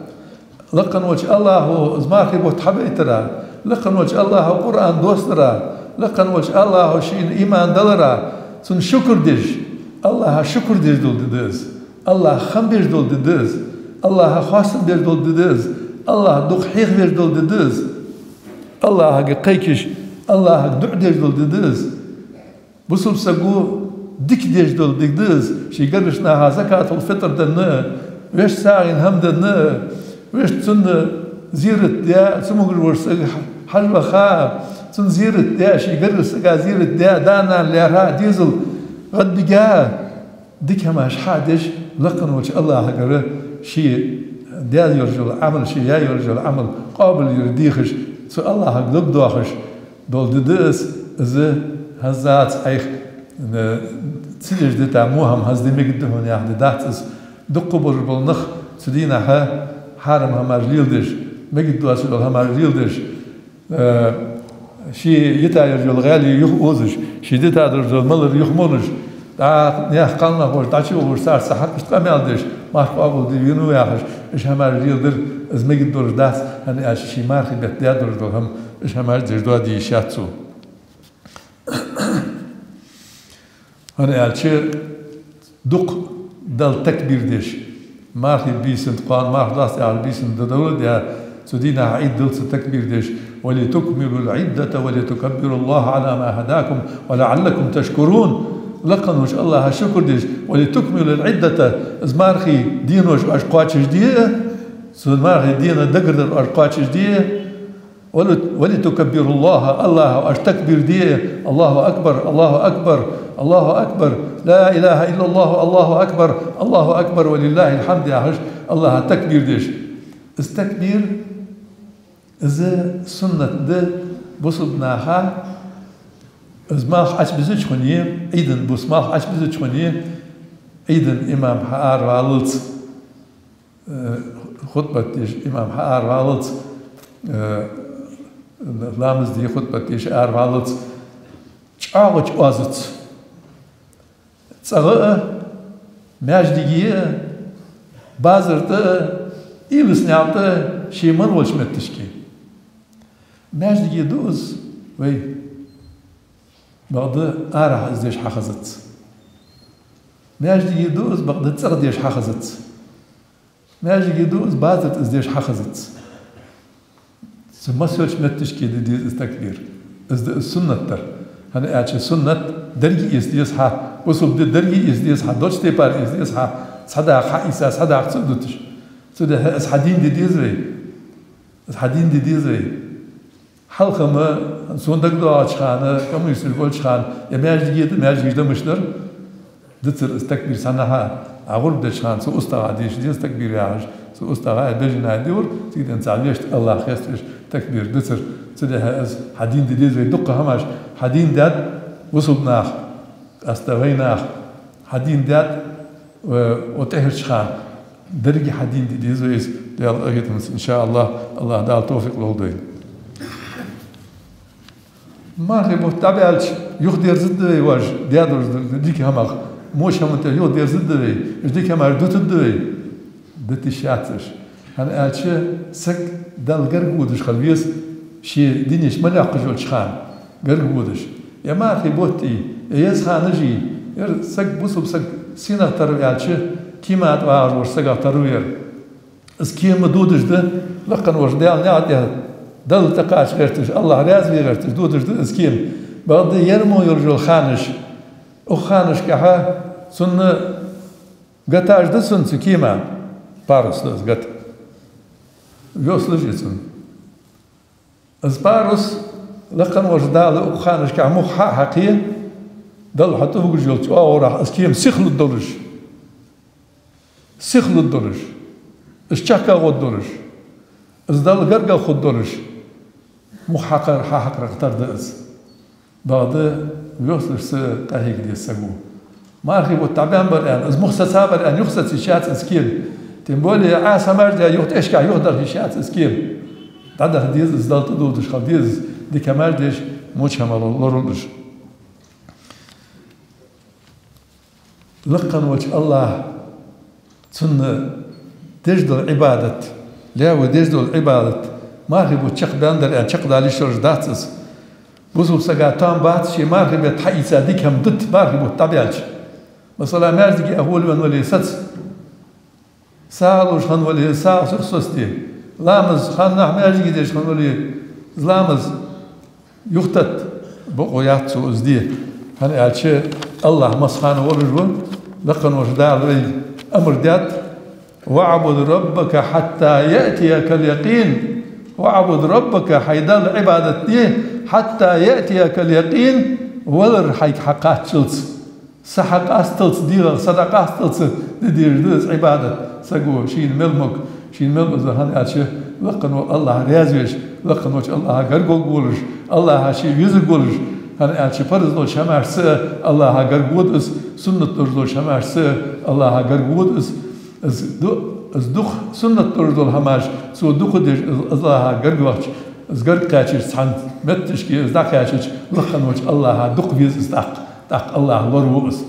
лакха волча АллахӀа из мархий бутт хьабайтара, лакха волча АллахӀа Къуръан доссара, лакха волча АллахӀа шийна иман далара, цунна шукр деш, АллахӀа шукр деш дола ди да из, АллахӀа хам беш дола ди да из, АллахӀа хоастам беш дола ди да из, АллахӀа дукха хьехавеш дола ди да из, АллахӀага кхайкаш, АллахӀага дуӀа деш дола ди да из. Бусалба саго дика деш дола ди да из, ший гаргарча наха закатул-фитӀр денна, вешта сагӀийна хӀама денна, вешта цунна зерат даь, цамогаш волча сага хьажа ваха, цунна зерат даь, ший гаргарча сага зерат даь, да-нана лаьрхӀа, дезал гӀадбига, дика хӀамаш хьа а деш, лакха волча АллахӀагара ший даь йолаш йола Ӏамал, ший яь йолаш йола Ӏамал къоабалъярга дехаш, цу АллахӀага дог доахаш дола ди да из, из хӀанз дац Ӏайха, э, ца деш дита во хӀама хӀанз де мегаргда хьона яха ди дац из. Дукха болаш бола нах цу дийнахьа хьарам хӀамаш леладеш, мегаргдоацаш дола хӀамаш леладеш, э, ший йита йолаш йола гӀаьле юха озаш, ший дита долаш дола малар юха молаш, тӀаккха наьха кхалнах волаш, дӀачу а воалаш, царца хьакъ иштта къамаьл деш, марха къоабалде венав яхаш, уж хӀамаш леладар, из мегаргдолаш дац, хӀана аьлча ший мархий бетта даь долаш дола хӀама, уж хӀамаш деш доаде йиш яц цо. ХӀана аьлча дукха Далла такбир деш, мархий бийсан, кхоана марха доаца тӀехьа бийсан да далла а даь, цу дийнахьа Ӏийд даллалца такбир деш: «ولتكملوا العدة ولتكبروا الله على ما هداكم ولعلكم تشكرون». Лакха волча АллахӀа шукр деш: «ولتكملوا العدة», из мархий денош оаш кхоачашде а, цу мархий дена дагардар оаш кхоачашде а, «ول-، ولتكبروا الله», АллахӀа оаш такбир де а: «الله أكبر، الله أكبر، الله أكبر، لا إله إلا الله، الله أكبر، الله أكبر، ولله الحمد», яхаш, АллахӀа такбир деш. Из такбир, из суннат да бусалба наха, из малх Ӏочубизача хана, Ӏийда бус малх Ӏочубизача хана, Ӏийда имам хьаараваллалца, э, хутбат деш имам хьаараваллалца, э, ламаз де хутбат деш араваллалца, чӀоагӀача оазаца, цӀагӀа а, маьждиге а, базар тӀа а, уйласанаькъа тӀа а, ше мел волча метташка. Маьждиге ду из, вай, бакъда арахьа из деш хьахазац. Маьждиге ду из, бакъда цӀагӀа деш хьахазац. Маьждиге ду из, базар тӀа из деш хьахазац. Цу массайолча метташка де деза из такбир. Из да из суннат дар. ХӀана аьлча суннат деррига эца деза хьа, Бусалба ди деррига эца деза хьа, долча тайпара эца деза хьа, цхьа дакъа хьаийца, цхьа дакъа ца а дуташ. Цудухьа из хьа дин де деза вай. Из хьа дин де деза вай. Хьалха-м, сона дагадоагӀача хана, коммунисташ болча хана, е маьждиге да, маьждигаш да мишта дар, дацар из такбир санна хьа, Ӏа гӀурба деча хана цу устагӀа деша деза такбир яхаш, цу устагӀа е бежанна дувр, цигден цхьа вешта АллахӀ хеставеш такбир дацар. Цудухьа из хьа дин де деза вай дукха хӀамаш, хьа дин даьд бусалба наха, къаьстта вайнаха, хьа дин даьд, э, тӀехьарча хана деррига хьа дин де деза вай из, Даьла къахетамца, иншааллахӀ, АллахӀ Дала товфикъ лолда вайна. Мархий бутт дӀабаьлча, юхадерзаргда вай, вож, даь долаш да дика хӀамах, воча хӀаман тӀа юхадерзаргда вай, уж дика хӀамаш дутаргда вай. Дита йиш яц уж. ХӀана аьлча, саг Далла гарга водаш хила веза, ший дина чу ма лоаккхаш йолча хана гарга водаш. Е мархий бутт, е еза ханаш, ер саг, бусалба саг сенах тара ва аьлча, кема тӀа вагӀаш волча сагах тара ва ер. Из кема додаш да, лакха волча Даьла наькъа тӀа, Далла тӀакхача гӀерташ, АллахӀ раьза ве гӀерташ додаш да из кема. Бакъда ер мо йолаш йола ханаш, укх ханашкахьа цунна гаташ да цунна цу кеман, парус да из гата. Весла жи цунна. Из парус лакха волча Дала укх ханашкахьа мух хьа а хьакхе, Далла хьа тӀавугаш йолча оагӀорахьа из кема сиха лургдолаш, сиха лургдолаш, из чехка гӀоргдолаш, из Далла гаргагӀа хургдолаш, мух хьакхар, хьа хьакхарах тара да из. Бакъда весалашца къахьега деза саго. Мархий бутт дӀабаьнна бар аьнна, из мух сецабар аьнна, юха сеца йиш яц из кема. Тем более Ӏа са мажде юха тӀехьашкахьа юхадаха йиш яц из кема. ДӀадаха деза из, Далла тӀадодаш хила деза из, дика хӀамаш деш, воча хӀамах лоралуш. Лакха волча АллахӀа цунна деш дола Ӏибадат, лаьво деш дола Ӏибадат, мархий бутт чакхбаьнна дар аьнна, чакхдала йиш йолаш дац из. Бусалба сага там бац, ше мархий бетта хьаийца дика хӀама дита мархий бутт дӀабаьлча. Масала, маьждиге хьавола венна вале саца, сагӀа луш хинна вале, сагӀа сих соцаде, ламаз, ханнахьа маьждиге деш хинна вале, ламаз юхататта бокъо яц цо из де. ХӀана аьлча, АллахӀ массахана волаш ва, лакха волча Дала вайга амар даьд: «واعبد ربك حتى يأتيك اليقين». «واعبد ربك», хьай Далла Ӏибадат де, «حتى يأتيك اليقين», валар хьайга хьакхаччалца. Са хьакъасталца дегӀах, са дӀакъасталца де дезаш да из Ӏибадат. Саго шийна мел мог, шийна мел оза, хӀана аьлча, лакха вола АллахӀ раьза веш, лакха волча АллахӀа гарга волаш, АллахӀа ше везаргволаш, хӀана аьлча, парз долча хӀамашца АллахӀа гарга вода из, суннат долаш долча хӀамашца АллахӀа гарга вода из. Из ду-, из дукха суннат долаш дола хӀамаш цо дукха деш, из АллахӀа гарга вахача, из гарга кхаьчача цхьан метташка из дӀакхаьчача, лакха волча АллахӀа дукха веза из тӀаккха. ТӀаккха АллахӀ лораву из.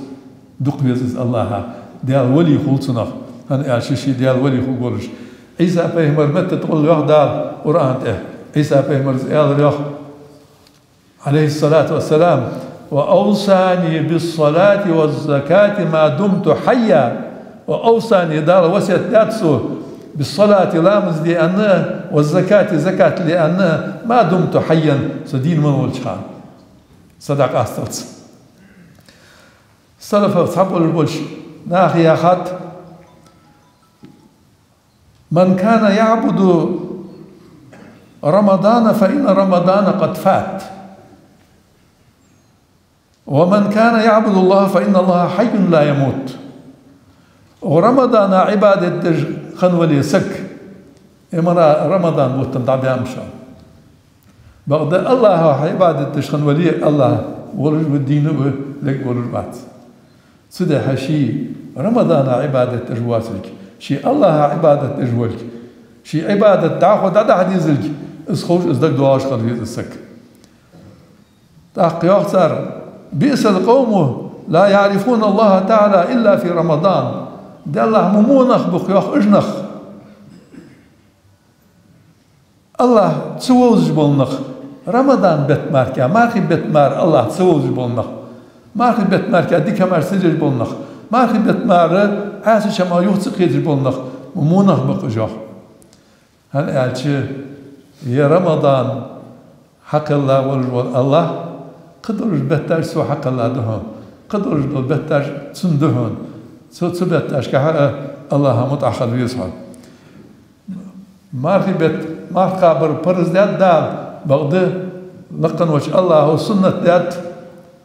Дукха веза из АллахӀа. Даьла вали хул цунах. ХӀана аьлча, ше Даьла вали хургволаш. Ӏийса пайхамара метта тӀа гӀолла йоах Дала Къуръан тӀа. Ӏийса пайхамара аьлар йоах, عليه الصلاة والسلام: «وأوصاني بالصلاة والزكاة ما دمت حيا». «وأوصاني», Дала васкет даьд сога, «بالصلاة», ламаз де аьнна, «والزكاة», закат ле аьнна, «ما دمت حيا», со дийна мел волча хана. Са дӀакъасталца. Салафех цхьаболаш болча наха яхад: «من كان يعبد رمضان فإن رمضان قد فات، ومن كان يعبد الله فإن الله حي لا يموت». Рамадана Ӏибадат деш хинна вале саг, э, мара Рамадан бутт-м дӀабаьннаб шоана. Бакъда АллахӀа Ӏибадат деш хинна вале, АллахӀ волаш ва, дийна ва, лергволаш вац. Цудухьа ше Рамадана Ӏибадат деш воацилга, ше АллахӀа Ӏибадат деш волга, ше Ӏибадат дӀахо дӀадахьа дезилга, из ховш, из дагадоагӀаш хила веза из саг. ТӀаккха йоах цар: «بئس القوم لا يعرفون الله تعالى إلا في رمضان». Даьллахь, ма во нах ба-кх, йоах, уж нах, АллахӀ ца вовзаш бола нах, Рамадан бетта мара, мархий бетта мара АллахӀ ца вовзаш бола нах, мархий бетта мара дика хӀамаш ца деш бола нах, мархий бетта мара Ӏаьсача хӀамах юха ца кхеташ бола нах, ма во нах ба-кх уж, йоах. ХӀана аьлча, е Рамадан хьакхелла волаш вола АллахӀ, кхыдолча бетташка цо хьакхелла да хьона. долаш дола бетташ цун да хьона. Цу, цу бетташкахьа а Аллахӏа мутӏахь хила веза хьо. Мархий бетта марха кхабар парз даьд Дала, бакъда лакха волча Аллахӏа суннат даьд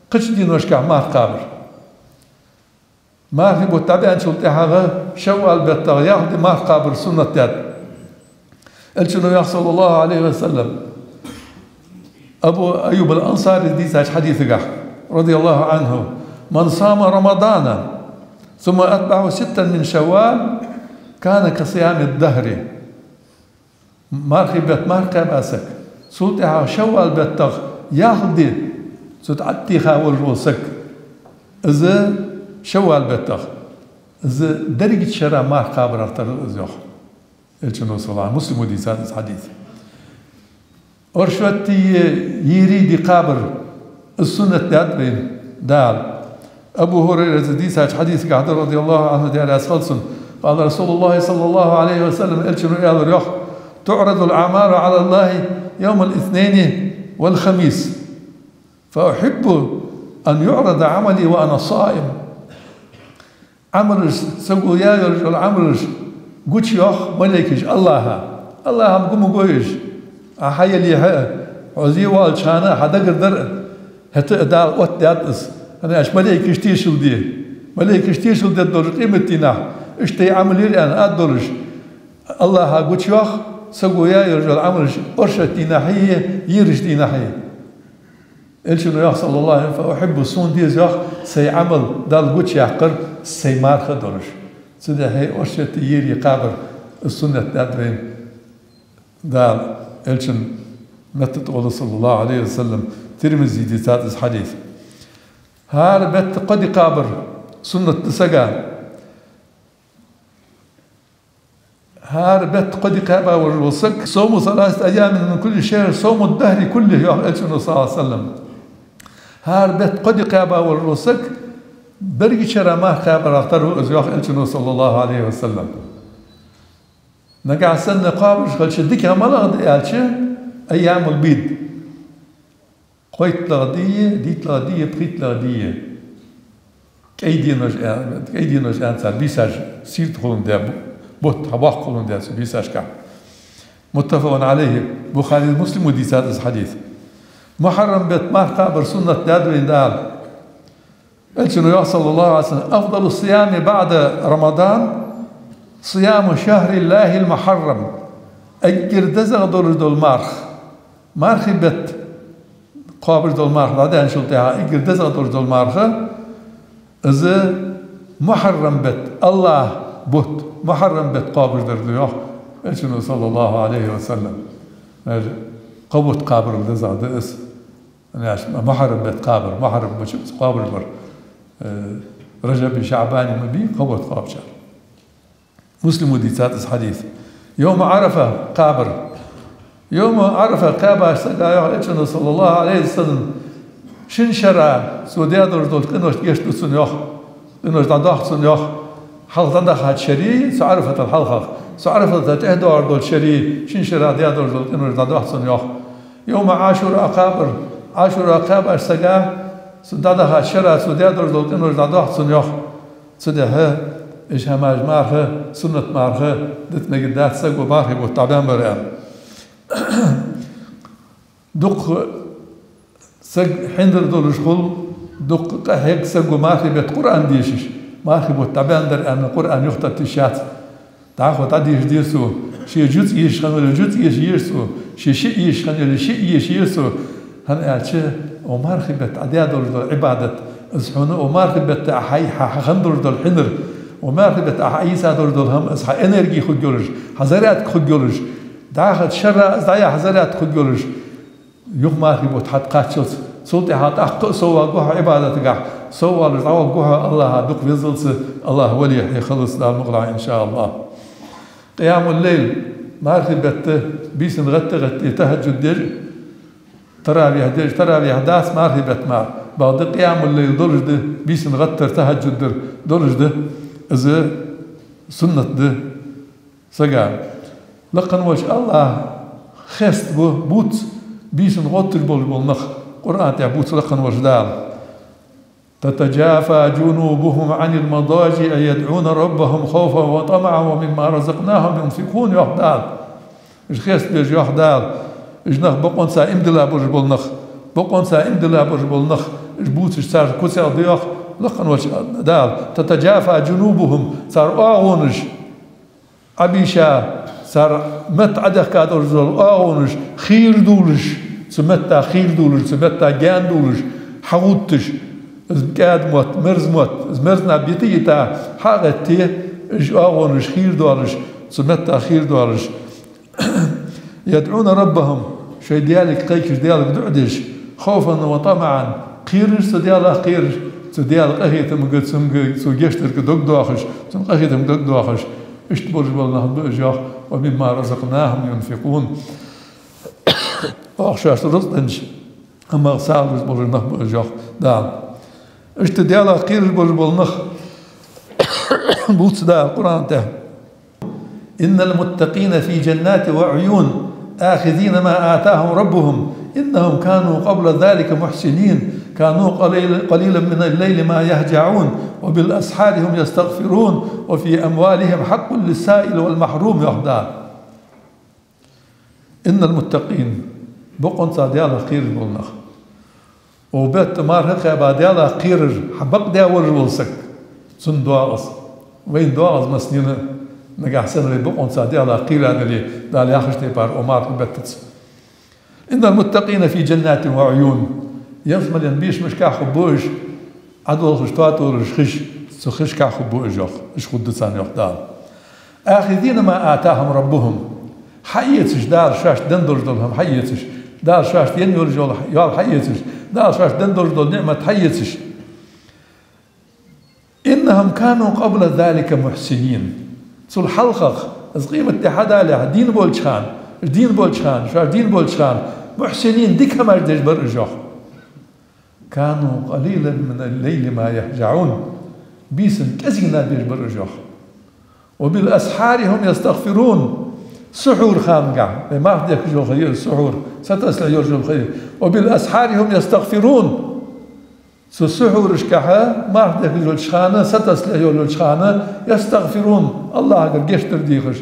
кхыча дийношкахь марха кхабар. Мархий бутт дӏабаьнначул тӏехьагӏа шаввал беттагӏа ялх ди марха кхабар суннат даьд. Элчано йоах, саллаллахӏу Ӏалайхӏи ва саллам, Абу Айюб ал-Ансарис дийцача хьадисагахь, радияллахӏу Ӏанхӏу: «من صام رمضان ثم أتبعه ستا من شوال كان كصيام الدهر». Мархий бетта марха кхаьба саг, цул тӏехьагӏа шаввал беттагӏа ялх ди цу тӏа тӏатеха волаш вола саг, из шаввал беттагӏа, из дерригача шера марха кхабарах тара да из, йоах Элчано, саллаллахӏу Ӏалайхӏи ва саллам. Муслимо дийцад из хьадис. Оршоти е ери ди кхабар, из суннат даьд вайна Дала. Абу Хурайрата дийцача хьадисагахь да, радияллахӏу Ӏанхӏу, Даьла раьза хилва цунна: «قال رسول الله صلى الله عليه وسلم», Элчано аьлар, йоах: «تعرض الأعمال على الله يوم الاثنين والخميس، فأحب أن يعرض عملي وأنا صائم». Ӏамалаш, саго яь йолаш йола Ӏамалаш гучайоах малейкаш Аллахӏа. Аллахӏа-м гу ма гой уж. Ӏа хьаялехьа а, хьо зе воалача хана а, хьа дагардар а, хӏаьта а Дала оттадаьд из. ХӀана аьлча малейкаш тешал де. Малейкаш тешал дергдолаш къематдийнахь, иштта Ӏамал йир аьнна, ад долаш. Аллахӏа гучайоах саго яь йолаш йола Ӏамалаш оршоти дийнахьеи ерача дийнахьеи. Элчано йоах, саллаллахӏу Ӏалайхӏи ва саллам: «فأحب», сона деза, йоах, сай Ӏамал Далла гучаяккхар сай марха долаш. Цудухьа оршоти ери кхабар, из суннат даьд вайна Дала, Элчан метта тӏа гӏолла, саллаллахӏу Ӏалайхӏи ва саллам. Тирмизе дийцад из хьадис. ХӀара бетта кхо ди кхабар суннат да сага. ХӀара бетта кхо ди кхаьба волаш вола саг: «صوم ثلاثة أيام من كل شهر صوم الدهر كله», йоах Элчано, саллаллахӏу Ӏалайхӏи ва саллам. ХӀара бетта кхо ди кхаьба волаш вола саг берригача шера марха кхаьбарах тара ва из, йоах Элчано, саллаллахӏу Ӏалайхӏи ва саллам. Нагахь санна кхобаш хилча, дикагӏа малагӏа да аьлча, أيام البيض. КхойтталагӀа ди, дейтталагӀа ди, пхийтталагӀа ди. КӀай денош а, кӀай денош а цар бийсаш сийрда хулаш да, бутт хьабоаккхаш хулаш да цу бийсашка. متفق عليه, Бухаре, Муслимо дийцад из хьадис. Мухьаррам бетта марха кхабар суннат даьд вайна Дала. Элчано йоах, саллаллахӀу Ӏалайхи ва саллам: «أفضل الصيام بعد رمضان صيام شهر الله المحرم». Эггара дезагӀа долаш дола марха, мархий бетта кхобаш дола марха, дӀадаьнначул тӀехьагӀа эггара дезагӀа долаш дола марха, из Мухьаррам бетта, АллахӀа бутт, Мухьаррам бетта кхобаш дар да, йоах Элчано, саллаллахӀу Ӏалайхи ва саллам. Ер кхо бутт кхабарал дезагӀа да из. Наш Мухьаррам бетта кхабар, Мухьаррам бутт кхобаш бар. Э, Ражаби, ШаӀбани ма бий, кхо бутт кхоабачар. Муслимо дийцад из хьадис. Йома Ӏарафа кхабар. Йома Ӏарафа кхаьбача сага, йоах Элчано, саллаллахӀу Ӏалайхи ва саллам, шин шера цо даь долаш долча къиношта гешт ду цунна, йоах. Къинош дӀадоах цунна, йоах. Хьалха дӀадахача шера, цу Ӏарафатал хьалхагӀа, цу Ӏарафата тӀехьа доагӀаш долча шера, шин шера даь долаш дола къинош дӀадоах цунна, йоах. Йома Ӏашура кхабар. Ӏашура кхаьбача сага, цу дӀадахача шера цо даь долаш дола къинош дӀадоах цунна, йоах. Цудухьа уж хӀамаш марха, суннат марха дита мегаргдац саго мархий бутт дӀабаьнна бар аьнна. Дукха саг хьинар долаш хул, дукха къахьег саго мархий бетта Къуръан дешаш, мархий бутт дӀабаьнна дар аьнна Къуръан юхатетта йиш яц. ДӀахо дӀадеша деза цо, ше жуз эшаш хинна вале, жуз эша еза цо, ше шиъ эшаш хинна вале, шиъ эша еза цо. ХӀана аьлча, укх мархий бетта Ӏа даь долаш дола Ӏибадат, из хьона укх мархий бетта Ӏа хьай-, хьа-, хьа хинна долаш дола хьинар, укх мархий бетта Ӏа хьаийца долаш дола хӀама, из хьа энерги хургйолаш, хьа зарядка хургйолаш, дӀахо шера из дӀаяхьа зарядка хургйолаш, юха мархий бутт хьатӀакхаччалца, цул тӀехьагӀа тӀаккха а совваргва хьо Ӏибадатагахь, соввалаш дӀавахаргва хьо АллахӀа дукха везалца, АллахӀа вали хьехалца, Дала мукъалахь, иншааллахӀ. Къиямул-лайл, мархий бетта бийсан гӀатта-гӀатте тахӀажжуд деш, таравихь деш, таравихь дац мархий бетта мара, бакъда къиямул-лайл долаш да, бийсан гӀаттар, тахӀажжуд дар долаш да, из суннат да сага. Лакха волча АллахӀа хеставу, бувц бийсан гӀотташ болаш бола нах, Къуръан тӀа бувц лакха волча Дала. تتجافى جنوبهم عن المضاجع يدعون ربهم خوفا وطمعا ومما رزقناهم ينفقون, йоах Дала. Уж хестабеш, йоах Дала, уж нах, бокъонца иман дилла болаш бола нах, бокъонца иман дилла болаш бола нах, уж бувцаш цар куцех да, йоах лакха волча Дала. تتجافى جنوبهم, цар оагӀонаш Ӏобийша, цар метта Ӏодехка долаш дола оагӀонаш хийра дувлаш, цу метта хийра дувлаш, цу метта гаьна дувлаш, хьагӀовтташ, из кӀаьда мотт, мерза мотт, из мерза наб йита-йита, хьа а гӀетте, уж оагӀонаш хийра доалаш, цу метта хийра доалаш. يدعون ربهم, шоай Даьлага кхайкаш, Даьлага дуӀа деш, خوفا وطمعا, кхераш, цу Даьлах кхераш, цу Даьла къахетамга, цунга, цу гешт дарга дог доахаш, цун къахетамга дог доахаш, иштта болаш бола нах ба уж, йоах, ومما رزقناهم ينفقون. Оаха шоашта рузкъа деннача хӀамах сагӀа луш болаш бола нах ба уж, йоах Дала. Иштта Даьлах кхераш болаш бола нах бувц Дала Къуръан тӀа. إن المتقين في جنات وعيون آخذين ما آتاهم ربهم إنهم كانوا قبل ذلك محسنين كانوا قليل-، قليلا من الليل ما يهجعون وبالأسحار هم يستغفرون وفي أموالهم حق للسائل والمحروم, йоах Дала. إن المتقين, бокъонца Даьлах кхераш бола нах. Укх бетта марха кхаьба Даьлах кхерар хьабакъдаь волаш вола саг, цун доагӀа из. Вайна доагӀа из массанена, нагахьа санна вай бокъонца Даьлах кхийра дале, Дала яхача тайпара укх марха беттаца. إن المتقين في جنات وعيون. Ялсмален бешамашка хургба уж, Ӏодолхаш, тоатолаш хиш, цу хишка хургба уж, йоах, уж хургда царна, йоах Дала. آخذين ما آتاهم ربهم. Хьаэцаш, Дала шоашта денна долаш дола хӀама хьаэцаш, Дала шоашта енна йолаш йола йоал хьаэцаш, Дала шоашта денна долаш дола ниӀмат хьаэцаш. إنهم كانوا قبل ذلك محسنين. Цул хьалхагӀа, из къематди хьадалехьа, дийна болча хана, дийна болча хана, шоаш дийна болча хана, محسنين, дика хӀамаш деш бар уж, йоах. كانوا قليلا من الليل ما يهجعون. Бийсан кӀезига наб еш бар уж, йоах. وبالأسحار هم يستغفرون. Сухьур ханагахь, вай марха дехкаш йола ха я из сухьур, сатоссалехь йолаш йола ха я. وبالأسحار هم يستغفرون. Цу сухьурашкахьа, марха дехкаш йолча хана, сатоссалехь йолаш йолча хана, يستغفرون, АллахӀагара гешт дар дехаш.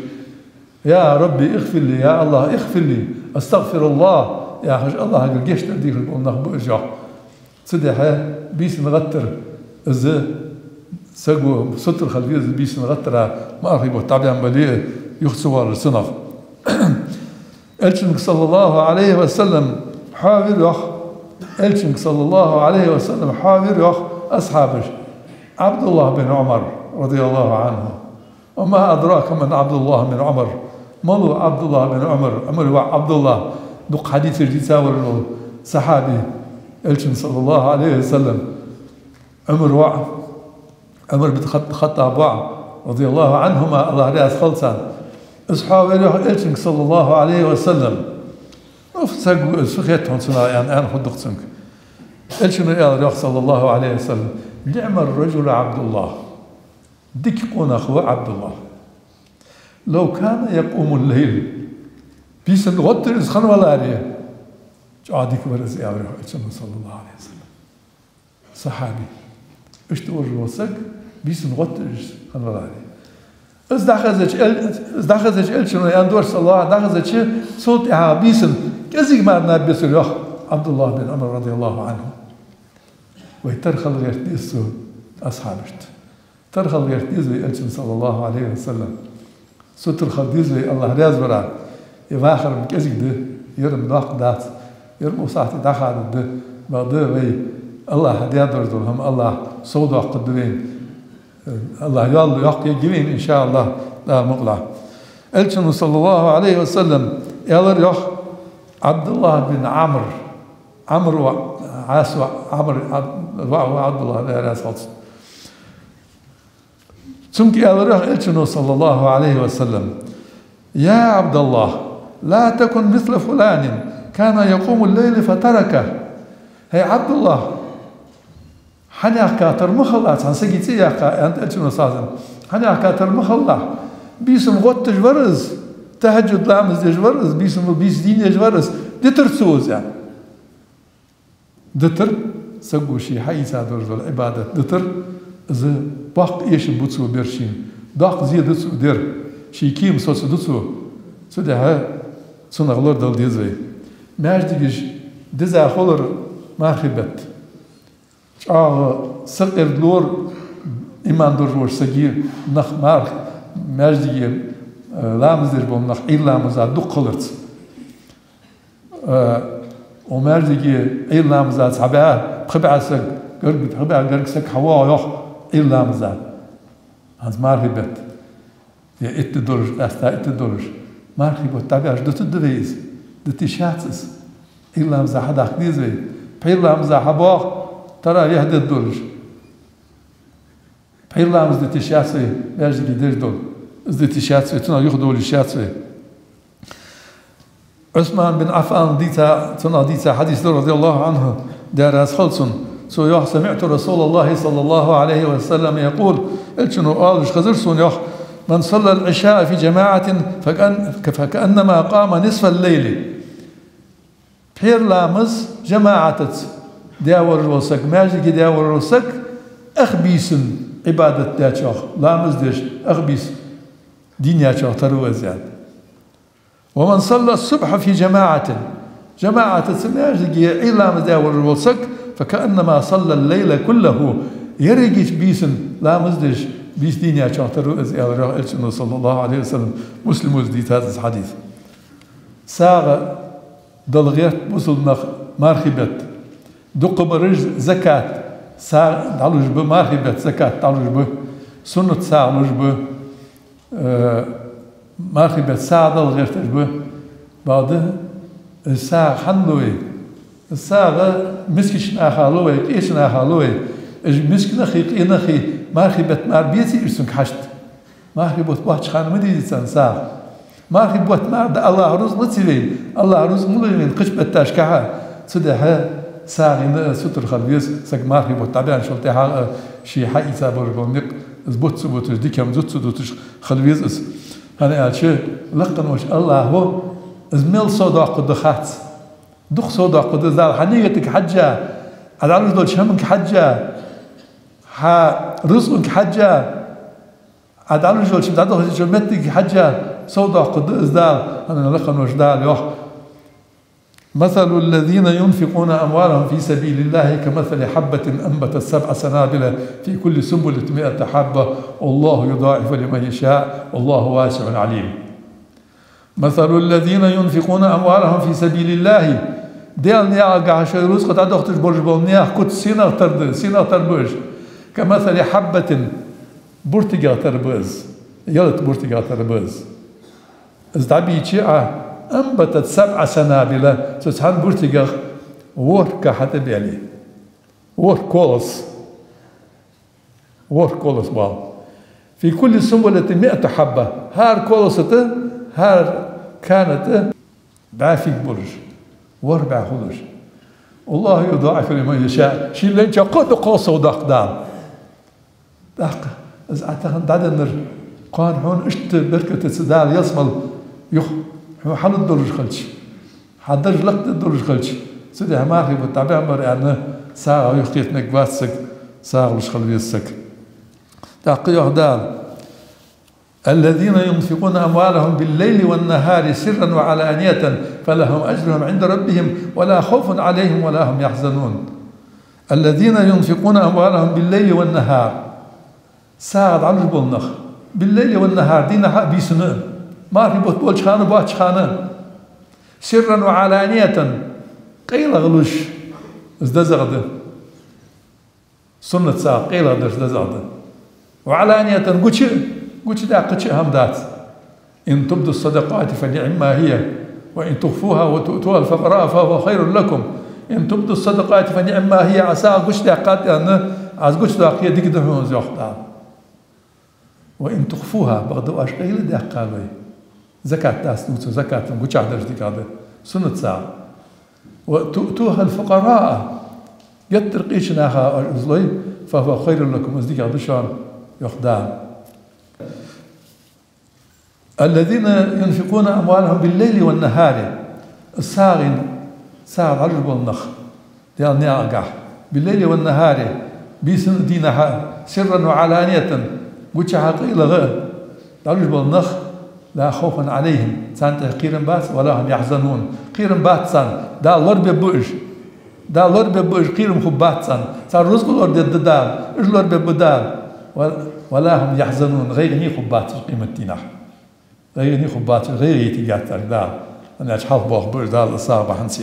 يا رب اغفر لي, я АллахӀ, اغفر لي, أستغفر الله, яхаш, АллахӀагара гешт дар дехаш бола нах ба уж, йоах. Цудухьа бийсан гӀаттар, из саго сутара хила веза бийсан гӀаттара, мархий бутт дӀабаьнна бале а, юха ца воалаш цунах. Элчанга, صلى الله عليه وسلم, хьоавир, йоах, Элчанга, صلى الله عليه وسلم, хьоавир, йоах, асхьабаш ӀабдуллахӀ бин Ӏумар, رضي الله عنه. وما أدراك من عبد الله بن عمر. Мала ва ӀабдуллахӀ бин Ӏумар, Ӏумара воӀ ӀабдуллахӀ, дукха хьадисаш дийца вар вола сахьаби, Элчан, صلى الله عليه وسلم, Ӏумара воӀ, Ӏумар бин Хат-, Хаттаба воӀ, رضي الله عنهما, АллахӀ раьза хилва царна. Из хьоавир, йоах, Элчанга, صلى الله عليه وسلم. Уф, саг ва из, фу хет хьона цунах, аьнна, аьнна хургда-кх цунга. Элчано аьлар, йоах, صلى الله عليه وسلم: نعم الرجل عبد الله. Дика къонах ва ӀабдуллахӀ. لو كان يقوم الليل. Бийсан гӀотташ из хинна валаре, чӀоагӀа дика вар из, аьлар, йоах, Элчано, صلى الله عليه وسلم. Сахьаби. Иштта вар вола саг, бийсан гӀотташ из хинна валаре. Из дӀахезача Эл-, из дӀахезача, Элчано аьнна дош, صلى الله, дӀахезача, цул тӀехьагӀа бийсан кӀезига мара наб бецар, йоах, ӀабдуллахӀ бин Ӏумар, رضي الله عنه. Вай тара хила гӀерта деза цу асхьабашта. Тара хила гӀерта деза вай Элчан, صلى الله عليه وسلم. Сутара хила деза вай, АллахӀ раьза вара. Ер вахар-м кӀезига да, ер-м доккха дац, ер-м укх сахьате дӀахадаш да, бакъда вай АллахӀа даь долаш дола хӀама АллахӀа совдоаккхаргда вайна. АллахӀа йоал йоккха ергья вайна, إن شاء الله, Дала мукъалахь. Элчано, صلى الله عليه وسلم, аьлар, йоах, ӀабдуллахӀ бин Ӏамр, Ӏамра воӀ, Ӏаса воӀ, Ӏамра, Ӏаб-, воӀ ва ӀабдуллахӀ, Даьла раьза хилва цунна. Цунга аьлар, йоах, Элчано, صلى الله عليه وسلم: يا عبد الله، لا تكن مثل فلان كان يقوم الليل فتركه. ХӀай ӀабдуллахӀ, хьанехка тара ма хилалахь, цхьан сага цӀи а яьккха, аьннад Элчано, صلى الله عليه وسلم, хьанехка тара ма хилалахь, бийсан гӀотташ вар из, тахӀаджуд ламаз деш вар из, бийсан, бийса дийна еш вар из, дитар цо из, аьнна. Дитар, Саго ший хьаийца долаш дола Ӏибадат дитар, из боккха эшам бу цо бер шийна, доккха зе да цо дер, ший кема соцаду цо. Цудухьа цунах лорадала деза вай. Маьждигаш дизза хулар мархий бетта. ЧӀоагӀа сакъердалора иман долаш волча сага нах марх-, маьждиге, э, ламаз деш бола нах Ӏуйра ламаза дукха хиларца. Э, укх маьждиге Ӏуйра ламаза цхьабаь, пхи баь саг, гарга, пхи баь гарга саг хьавоагӀа, йоах, Ӏуйра ламаза. ХӀанз мархий бетта. Е итт ди долаш, къаьстта итт ди долаш. Мархий бутт дӀабаьлча дутаргда вай из? Дуташ яц из. Ӏуйра ламаза хьадахка деза вай. Пхьера ламаза хьабоагӀа, таравихь деш долаш. Пхьера ламаз дуташ яц вай, маьждиге деш дола. Из дуташ яц вай, цунах юхадовла йиш яц вай. Ӏусман бин Ӏаффана дийца, цунах дийца хьадис да, رضي الله عنه, Даьла раьза хилва цунна. Цо йоах: سمعت رسول الله صلى الله عليه وسلم يقول, Элчано оалаш хезар сона, йоах: من صلى العشاء في جماعة فكأن-، فكأنما قام نصف الليل. Пхьера ламаз жамаӀатаца даь волаш вола саг, маьждиге даь волаш вола саг, ах бийсан Ӏибадат даьчох, ламаз деш, ах бийса дийна яьчох тара ва из, аьнна. ومن صلى الصبح في جماعة, жамаӀатаца маьждиге Ӏуйра ламаз даь волаш вола саг, فكأنما صلى الليل كله, еррига бийсан ламаз деш, бийса дийна яьчох тара ва из, аьлар, йоах, Элчано, صلى الله عليه وسلم. Муслима дийцад из хьадис. СагӀа дала гӀерт бусалба наха мархий бетта. Дукха бараш закат, сагӀа дӀалуш ба, мархий бетта закат дӀалуш ба, суннат сагӀа луш ба, э, мархий бетта сагӀа дала гӀерташ ба. Бакъда, из сагӀа хьанна лу вай? Из сагӀа мискача наха лу вай, къеча наха лу вай? Уж миска нахи, къе нахи мархий бетта мара беций уж цунга хьашт? Мархий бутт боацача хана ма дезий царна сагӀа? Мархий бутт мара да АллахӀа рузкъа лаций вайна? АллахӀа рузкъа ма луй вайна кхыча бетташкахьа? Цудухьа сагӀийна а сутара хила веза саг мархий бутт дӀабаьнначул тӀехьагӀа а, ше хьаийца болаш бола никъ, из бутт ца буташ, дика хӀама зуд ца дуташ хила веза из. ХӀана аьлча, лакха волча АллахӀо из мел совдоаккхаргда хац. Дукха совдоаккхаргда из Дала, хьа нийятага хьежжа, Ӏа дӀалуш долча хӀаманга хьежжа, хьа рузкъанга хьежжа, Ӏа дӀалуш йолча, дӀадахача моттиге хьежжа совдоаккхаргда из Дала, хӀана аьлча лакха волча Дала йоах: مثل الذين ينفقون أموالهم في سبيل الله كمثل حبة أنبتت سبع سنابل في كل سنبلة مائة حبة والله يضاعف لمن يشاء والله واسع عليم. مثل الذين ينفقون أموالهم في سبيل الله. Даьла наькъагахьа шоай рузкъа дӀадахийташ болаш бола наьха куц сенах тара да, сенах тара ба уж? كمثل حبة, буртигах тара ба из, ялат буртигах тара ба из. Из дӀабийча Ӏа, أنبتت سبع سنابل, цу цхьан буртигах ворхӀ кхы хьатӀабаьле. ВорхӀ колос. ВорхӀ колос бала. في كل سنبلة مائة حبة. ХӀара колоса тӀа, хӀара кана тӀа бӀаь фиг болаш, ворхӀ бӀаь хулаш. والله يضاعف لمن يشاء. Ше лайначоа кхы а дукха совдоаккх Дала. ТӀаккха из Ӏа тахан дӀаденнар кхоана хьона иштта беркатаца Дала ялсмала юха хьона хьалургда долаш хилча, хьа дарж лакхдаргда долаш хилча, цудухьа мархий бутт дӀабаьннабар аьнна, сагӀа юхакхета мегаш вац саг, сагӀа луш хила веза саг. ТӀаккха йоах Дала: الذين ينفقون أموالهم بالليل والنهار سرا وعلانية فلهم أجرهم عند ربهم ولا خوف عليهم ولا هم يحزنون. الذين ينفقون أموالهم بالليل والنهار. СагӀа дӀалуш бола нах. بالليل والنهار, дийнахьа а, бийсанна а. Мархий бутт болча хана а, боацача хана а. سرا وعلانية, къайлагӀа луш, из дезагӀа да. Суннат сагӀа къайлагӀа дараш дезагӀа да. وعلانية, гуча, гучадаьккхача а хӀама дац. إن تبدوا الصدقات فنعما هي، وإن تخفوها وتؤتوها الفقراء فهو خير لكم. إن تبدوا الصدقات فنعما هي, Ӏа сагӀа гучадаьккхад аьнна, Ӏа из гучадоаккхе, дика да хьона из, йоах Дала. وإن تخفوها, бакъда оаш къайладаьккхе а, закат дац дувца, закат гучахьа дараш дикагӀа да, суннат сагӀа. وتؤتوها الفقراء, геттара къеча наха оаш из лой, فهو خير لكم, из дикагӀа да шоана, йоах Дала. الذين ينفقون أموالهم بالليل والنهار. СагӀийна, сагӀа дӀалуш бола нах, Даьла наькъагахьа. بالليل والنهار, бийсан а дийнахьа а, سرا وعلانية, гучахьа а къайлагӀа а, дӀалуш бола нах, لا خوف عليهم, царна тӀехь кхерам бац, ولا هم يحزنون, кхерам бац царна, Дала лорабергба уж. Дала лорабергба уж, кхерам хургбац царна. Цар рузкъа лорадергда Дала, уж лорабергба Дала. و-, ولا هم يحزنون, гӀайгӀане хургбац уж къематдийнахьа. ГӀайгӀане хургбац уж, гӀайгӀа йитаргьяц царга Дала. ХӀана аьлча хьалхабоахаргба уж Дала из сагӀа бахьанца.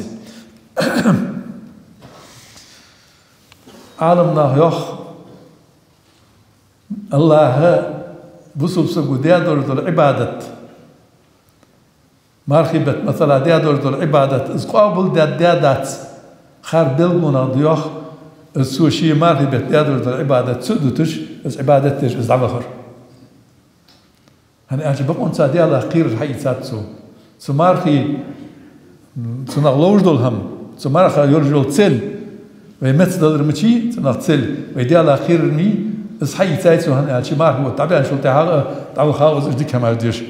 Ӏаламнаха йоах, АллахӀа бусалба саго даь долаш дола Ӏибадат, мархий бетта, масала, даь долаш дола Ӏибадат, из къоабалдаьд, даь дац, хӀара белгалонех да йоах, из цо ший мархий бетта даь долаш дола Ӏибадат ца дуташ, из Ӏибадат деш из дӀавахар. ХӀана аьлча бакъонца Даьлах кхерар хьаийцад цо. Цу мархий, цунах ловш дола хӀама, цу марха йолаш йола цель, вай меца далар ма йий цунах цель, вай Даьлах кхерар ма йий, из хьаийцай цо, хӀана аьлча мархий бутт дӀабаьнначул тӀехьагӀа дӀавахав из уж дика хӀамаш деш.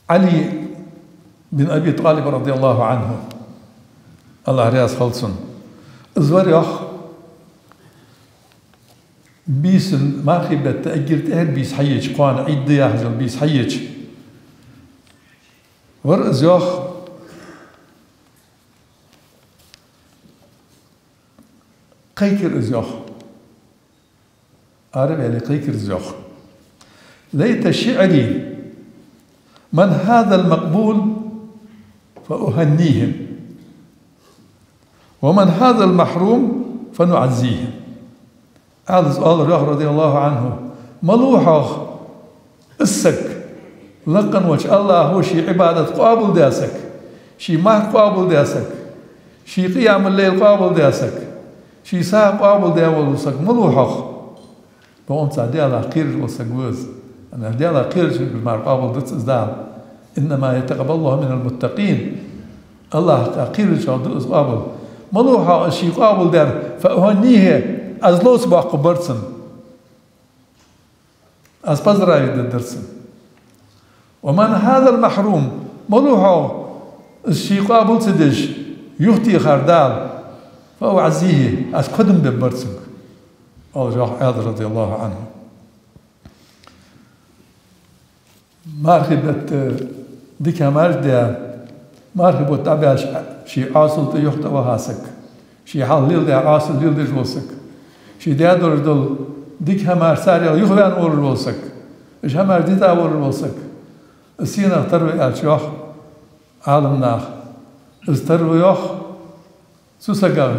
Ӏали бин Аби ТӀалиб, رضي الله عنه, АллахӀ раьза хилва цунна, из вар йоах, бийсан, мархий бетта эггара тӀехьара бийса хьаеча, кхоана Ӏид да яхаш йола бийса хьаеча, вар из йоах, кхайкар из йоах. Ара а ваьле, кхайкар из йоах: ليت شعري من هذا المقبول فأهنيه، ومن هذا المحروم فنعزيه. Ӏалас оалар йоах, رضي الله عنه: малув хьогӀ из саг, лакха волча АллахӀо ший Ӏибадат къоабалдаь саг, ший марха къоабалдаь саг, ший къиямул-лайл къоабалдаь саг, ший сагӀа къоабалдаь вола саг малув хьогӀ? Бакъонца Даьлах кхераш вола саг ва из. ХӀана аьлча Даьлах кхерачунга мара къоабалдац из Дала. إنما يتقبل الله من المتقين. АллахӀах кхерачох да из къоабал. Малув хьогӀ из ший къоабалдаьр? فأهنيه, аз ловца боаккхаргбар цунна. Аз поздравить дергдар цунна. ومن هذا المحروم, малув хьогӀ из ший къоабал ца деш юхатехар Дала? فأعزيه, аз кодам бергбар цунга, оал йоах Ӏалас, رضي الله عنه. Мархий бетта дика хӀамаш даь, мархий бутт дӀабаьлча ший Ӏоасал тӀа юха тӀаваха саг, ший хьалха леладаь Ӏоасал леладеш вола саг, ший даь долаш дола дика хӀамаш царех юхаваьнна волаш вола саг, уж хӀамаш дитта волаш вола саг, из сенах тара ва аьлча йоах Ӏаламнаха, из тара ва йоах цу сагах,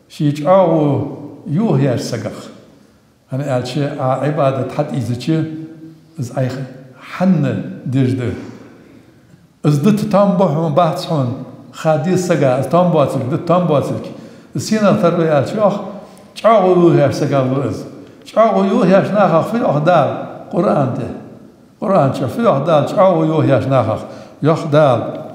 ший чӀоагӀо йохаеш сагах. ХӀана аьлча Ӏа Ӏибадат хьатӀаийзача, из Ӏайха хьанна деш да? Из дита там ба хьона, бац хьона, ха деза сага, из там боацилга, дита там боацилга. Из сенах тара ва аьлча йоах, чӀоагӀо йохаеш сагах ва из. ЧӀоагӀо йохаеш нахах фу йоах Дала Къуръан тӀа? Къуръан чу фу йоах Дала чӀоагӀо йохаеш нахах? Йоах Дала,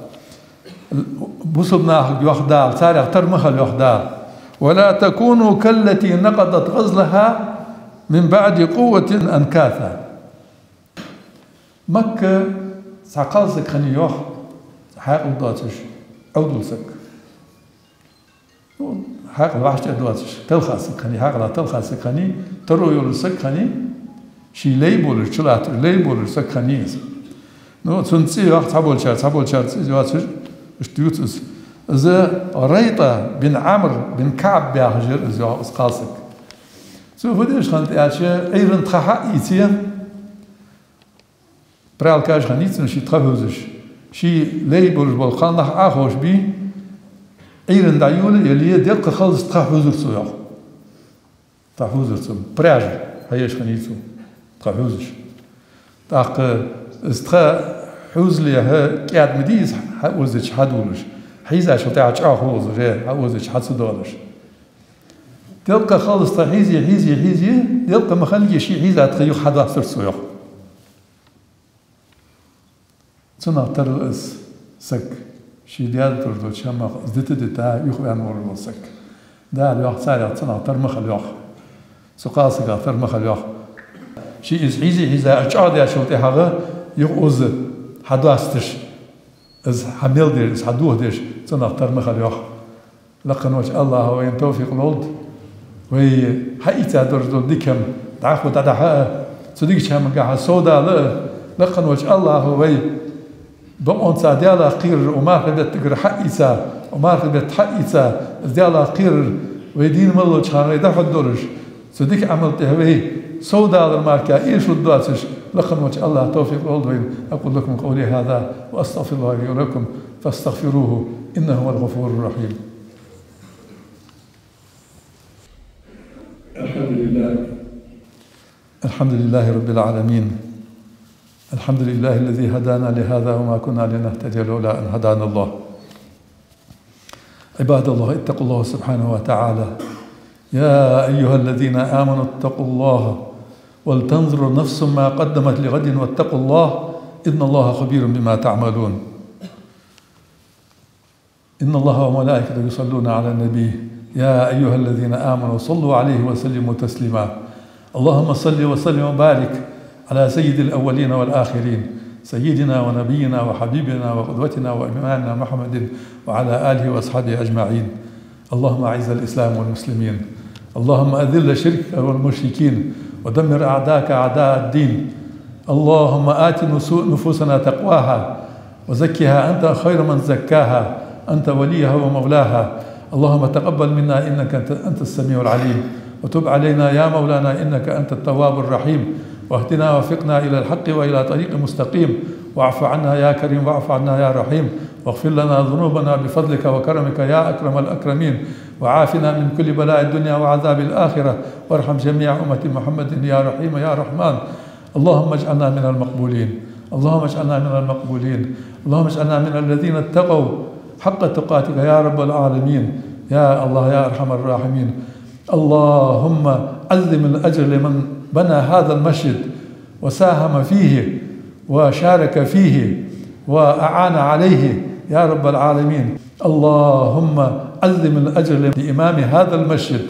бусалба нахага йоах Дала, царех тара ма хила йоах Дала: ولا تكونوا كالتي نقضت غزلها من بعد قوة أنكاثا. Макка цхьа кхалсаг хиннай йоах, хьаькъал доацаш, Ӏовдал саг. Ну, хьаькъал вӀаштӀехьдоацаш, талха саг хиннай, хьаькъала талха саг хиннай, таро йолаш саг хиннай, ший лай болаш, чулатташ лай болаш саг хиннай из. Ну, цун цӀи йоах цхьаболчар, цхьаболчар цӀи йоацаш, иштта ювц из. Из Райтӏа бин Ӏамр бин КаӀб яхаш яр из йоах, из кхалсаг. Цо фу деш хиннад аьлча, Ӏуйран тха хьаийце, прялкаш хиннай цун ший тха хьувзаш. Ший лай болаш бола кхалнах Ӏоховшабе, Ӏуйран дӀайолае а яле, делкъа халлаца тха хьувзар цо йоах. Тха хьувзар цо, пряжа хьаеш хиннай цо тха хьувзаш. ТӀаккха из тха хьувзале хьа кӀаьда ма дий из хьаозача хьадувлаш. Хьийзачул тӀехьагӀа чӀоагӀа хул из, э, хьаозача хьа ца доалаш. Делкъа халлаца тха хьийзе, хьийзе, хьийзе, делкъа ма хиннагӀа ший хьийза тха юха хьадоастар цо йоах. Цунах тара ва из саг, ший даь долаш долча хӀамах из дита-дита юхаваьнна волаш вола саг. Дала йоах царех, цунах тара ма хила йоах. Цу кхалсагах тара ма хила йоах. Ше из хьийзе-хьийза, чӀоагӀдаьчул тӀехьагӀа юха оза хьадоасташ. Из хьа мел деш, из хьа дохадеш, цунах тара ма хила, йоах. Лакха волча АллахӀа вайна товфикъ лолда, вай хьаийца долаш дола дика хӀама дӀахо дӀадахьа а, цу дикача хӀамангахьа совдала а, лакха волча АллахӀа вай бокъонца Даьлах кхерар, укх мархий беттагара хьаийца, укх мархий бетта хьаийца, из Даьлах кхерар вай дийна мел долча хана вай дӀахьоргдолаш, цу дика Ӏамал тӀа вай совдалар мара кхы эшаргдоацаш, лакха волча АллахӀа товфикъ лолда вайна. أقول لكم قولي هذا وأستغفر الله لي ولكم فاستغفروه إنه هو الغفور الرحيم. الحمد لله. الحمد لله رب العالمين. الحمد لله الذي هدانا لهذا وما كنا لنهتدي لولا أن هدانا الله. عباد الله، اتقوا الله سبحانه وتعالى. يا أيها الذين آمنوا اتقوا الله ولتنظر نفس ما قدمت لغد واتقوا الله إن الله خبير بما تعملون. إن الله وملائكته يصلون على النبي، يا أيها الذين آمنوا صلوا عليه وسلموا تسليما. اللهم صل وسلم وبارك على سيد الأولين والآخرين، سيدنا ونبينا وحبيبنا وقدوتنا وإمامنا محمد وعلى آله وأصحابه أجمعين. اللهم أعز الإسلام والمسلمين. اللهم أذل الشرك والمشركين ودمر أعداءك أعداء الدين. اللهم آت نسو-، نفوسنا تقواها وزكها أنت خير من زكاها أنت وليها ومولاها. اللهم تقبل منا إنك أنت، أنت السميع العليم وتب علينا يا مولانا إنك أنت التواب الرحيم واهدنا ووفقنا إلى الحق وإلى طريق مستقيم واعف عنا يا كريم واعف عنا يا رحيم واغفر لنا ذنوبنا بفضلك وكرمك يا أكرم الأكرمين وعافنا من كل بلاء الدنيا وعذاب الآخرة وارحم جميع أمة محمد يا رحيم يا رحمن. اللهم اجعلنا من المقبولين. اللهم اجعلنا من المقبولين. اللهم اجعلنا من الذين اتقوا حق تقاتك يا رب العالمين. يا الله يا أرحم الراحمين. اللهم عظم الأجر لمن بنى هذا المسجد وساهم فيه وشارك فيه وأعان عليه يا رب العالمين. اللهم عظم الأجر لإمام هذا المسجد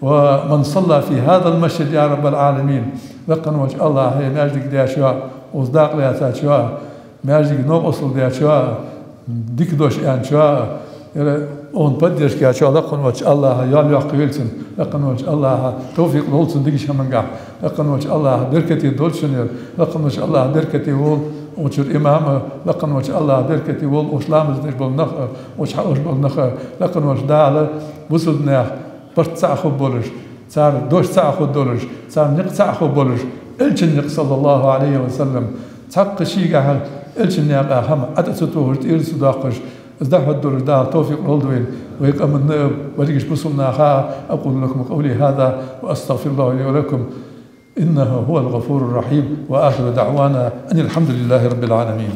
ومن صلى في هذا المسجد يا رب العالمين. Лакха волча АллахӀа ер маьждиг даьчоа, укхаза дакъа лаьцачоа, маьждига новкъостал дечоа, дика дош аьнначоа, ер укхун поддержка ечоа, лакха волча АллахӀа йоал йоаккхийла цунна, лакха волча АллахӀа товфикъ лолда цунна дикача хӀамангахьа, лакха волча АллахӀа беркате долда шун ер, лакха волча АллахӀа беркате волва укх чура имам а, лакха волча АллахӀа беркате волва укх чу ламаз деш бола нах а, укх чу хьаоалаш бола нах а, лакха волча Дала бусалба наьха барт цхьа хургболаш, цар дош цхьа хургдолаш, цар никъ цхьа хургболаш, Элчан никъ, صلى الله عليه وسلم, цхьаккха шийгахьа Элчан наькъа хӀама Ӏа тӀа ца тохаш, тӀера ца доаккхаш, из дӀахьоргдолаш Дала товфикъ лолда вайна, вай къаманна а, берригача бусалба наха а. أقول لكم قولي هذا وأستغفر الله لي ولكم إنه هو الغفور الرحيم وآخر دعوانا أن الحمد لله رب العالمين.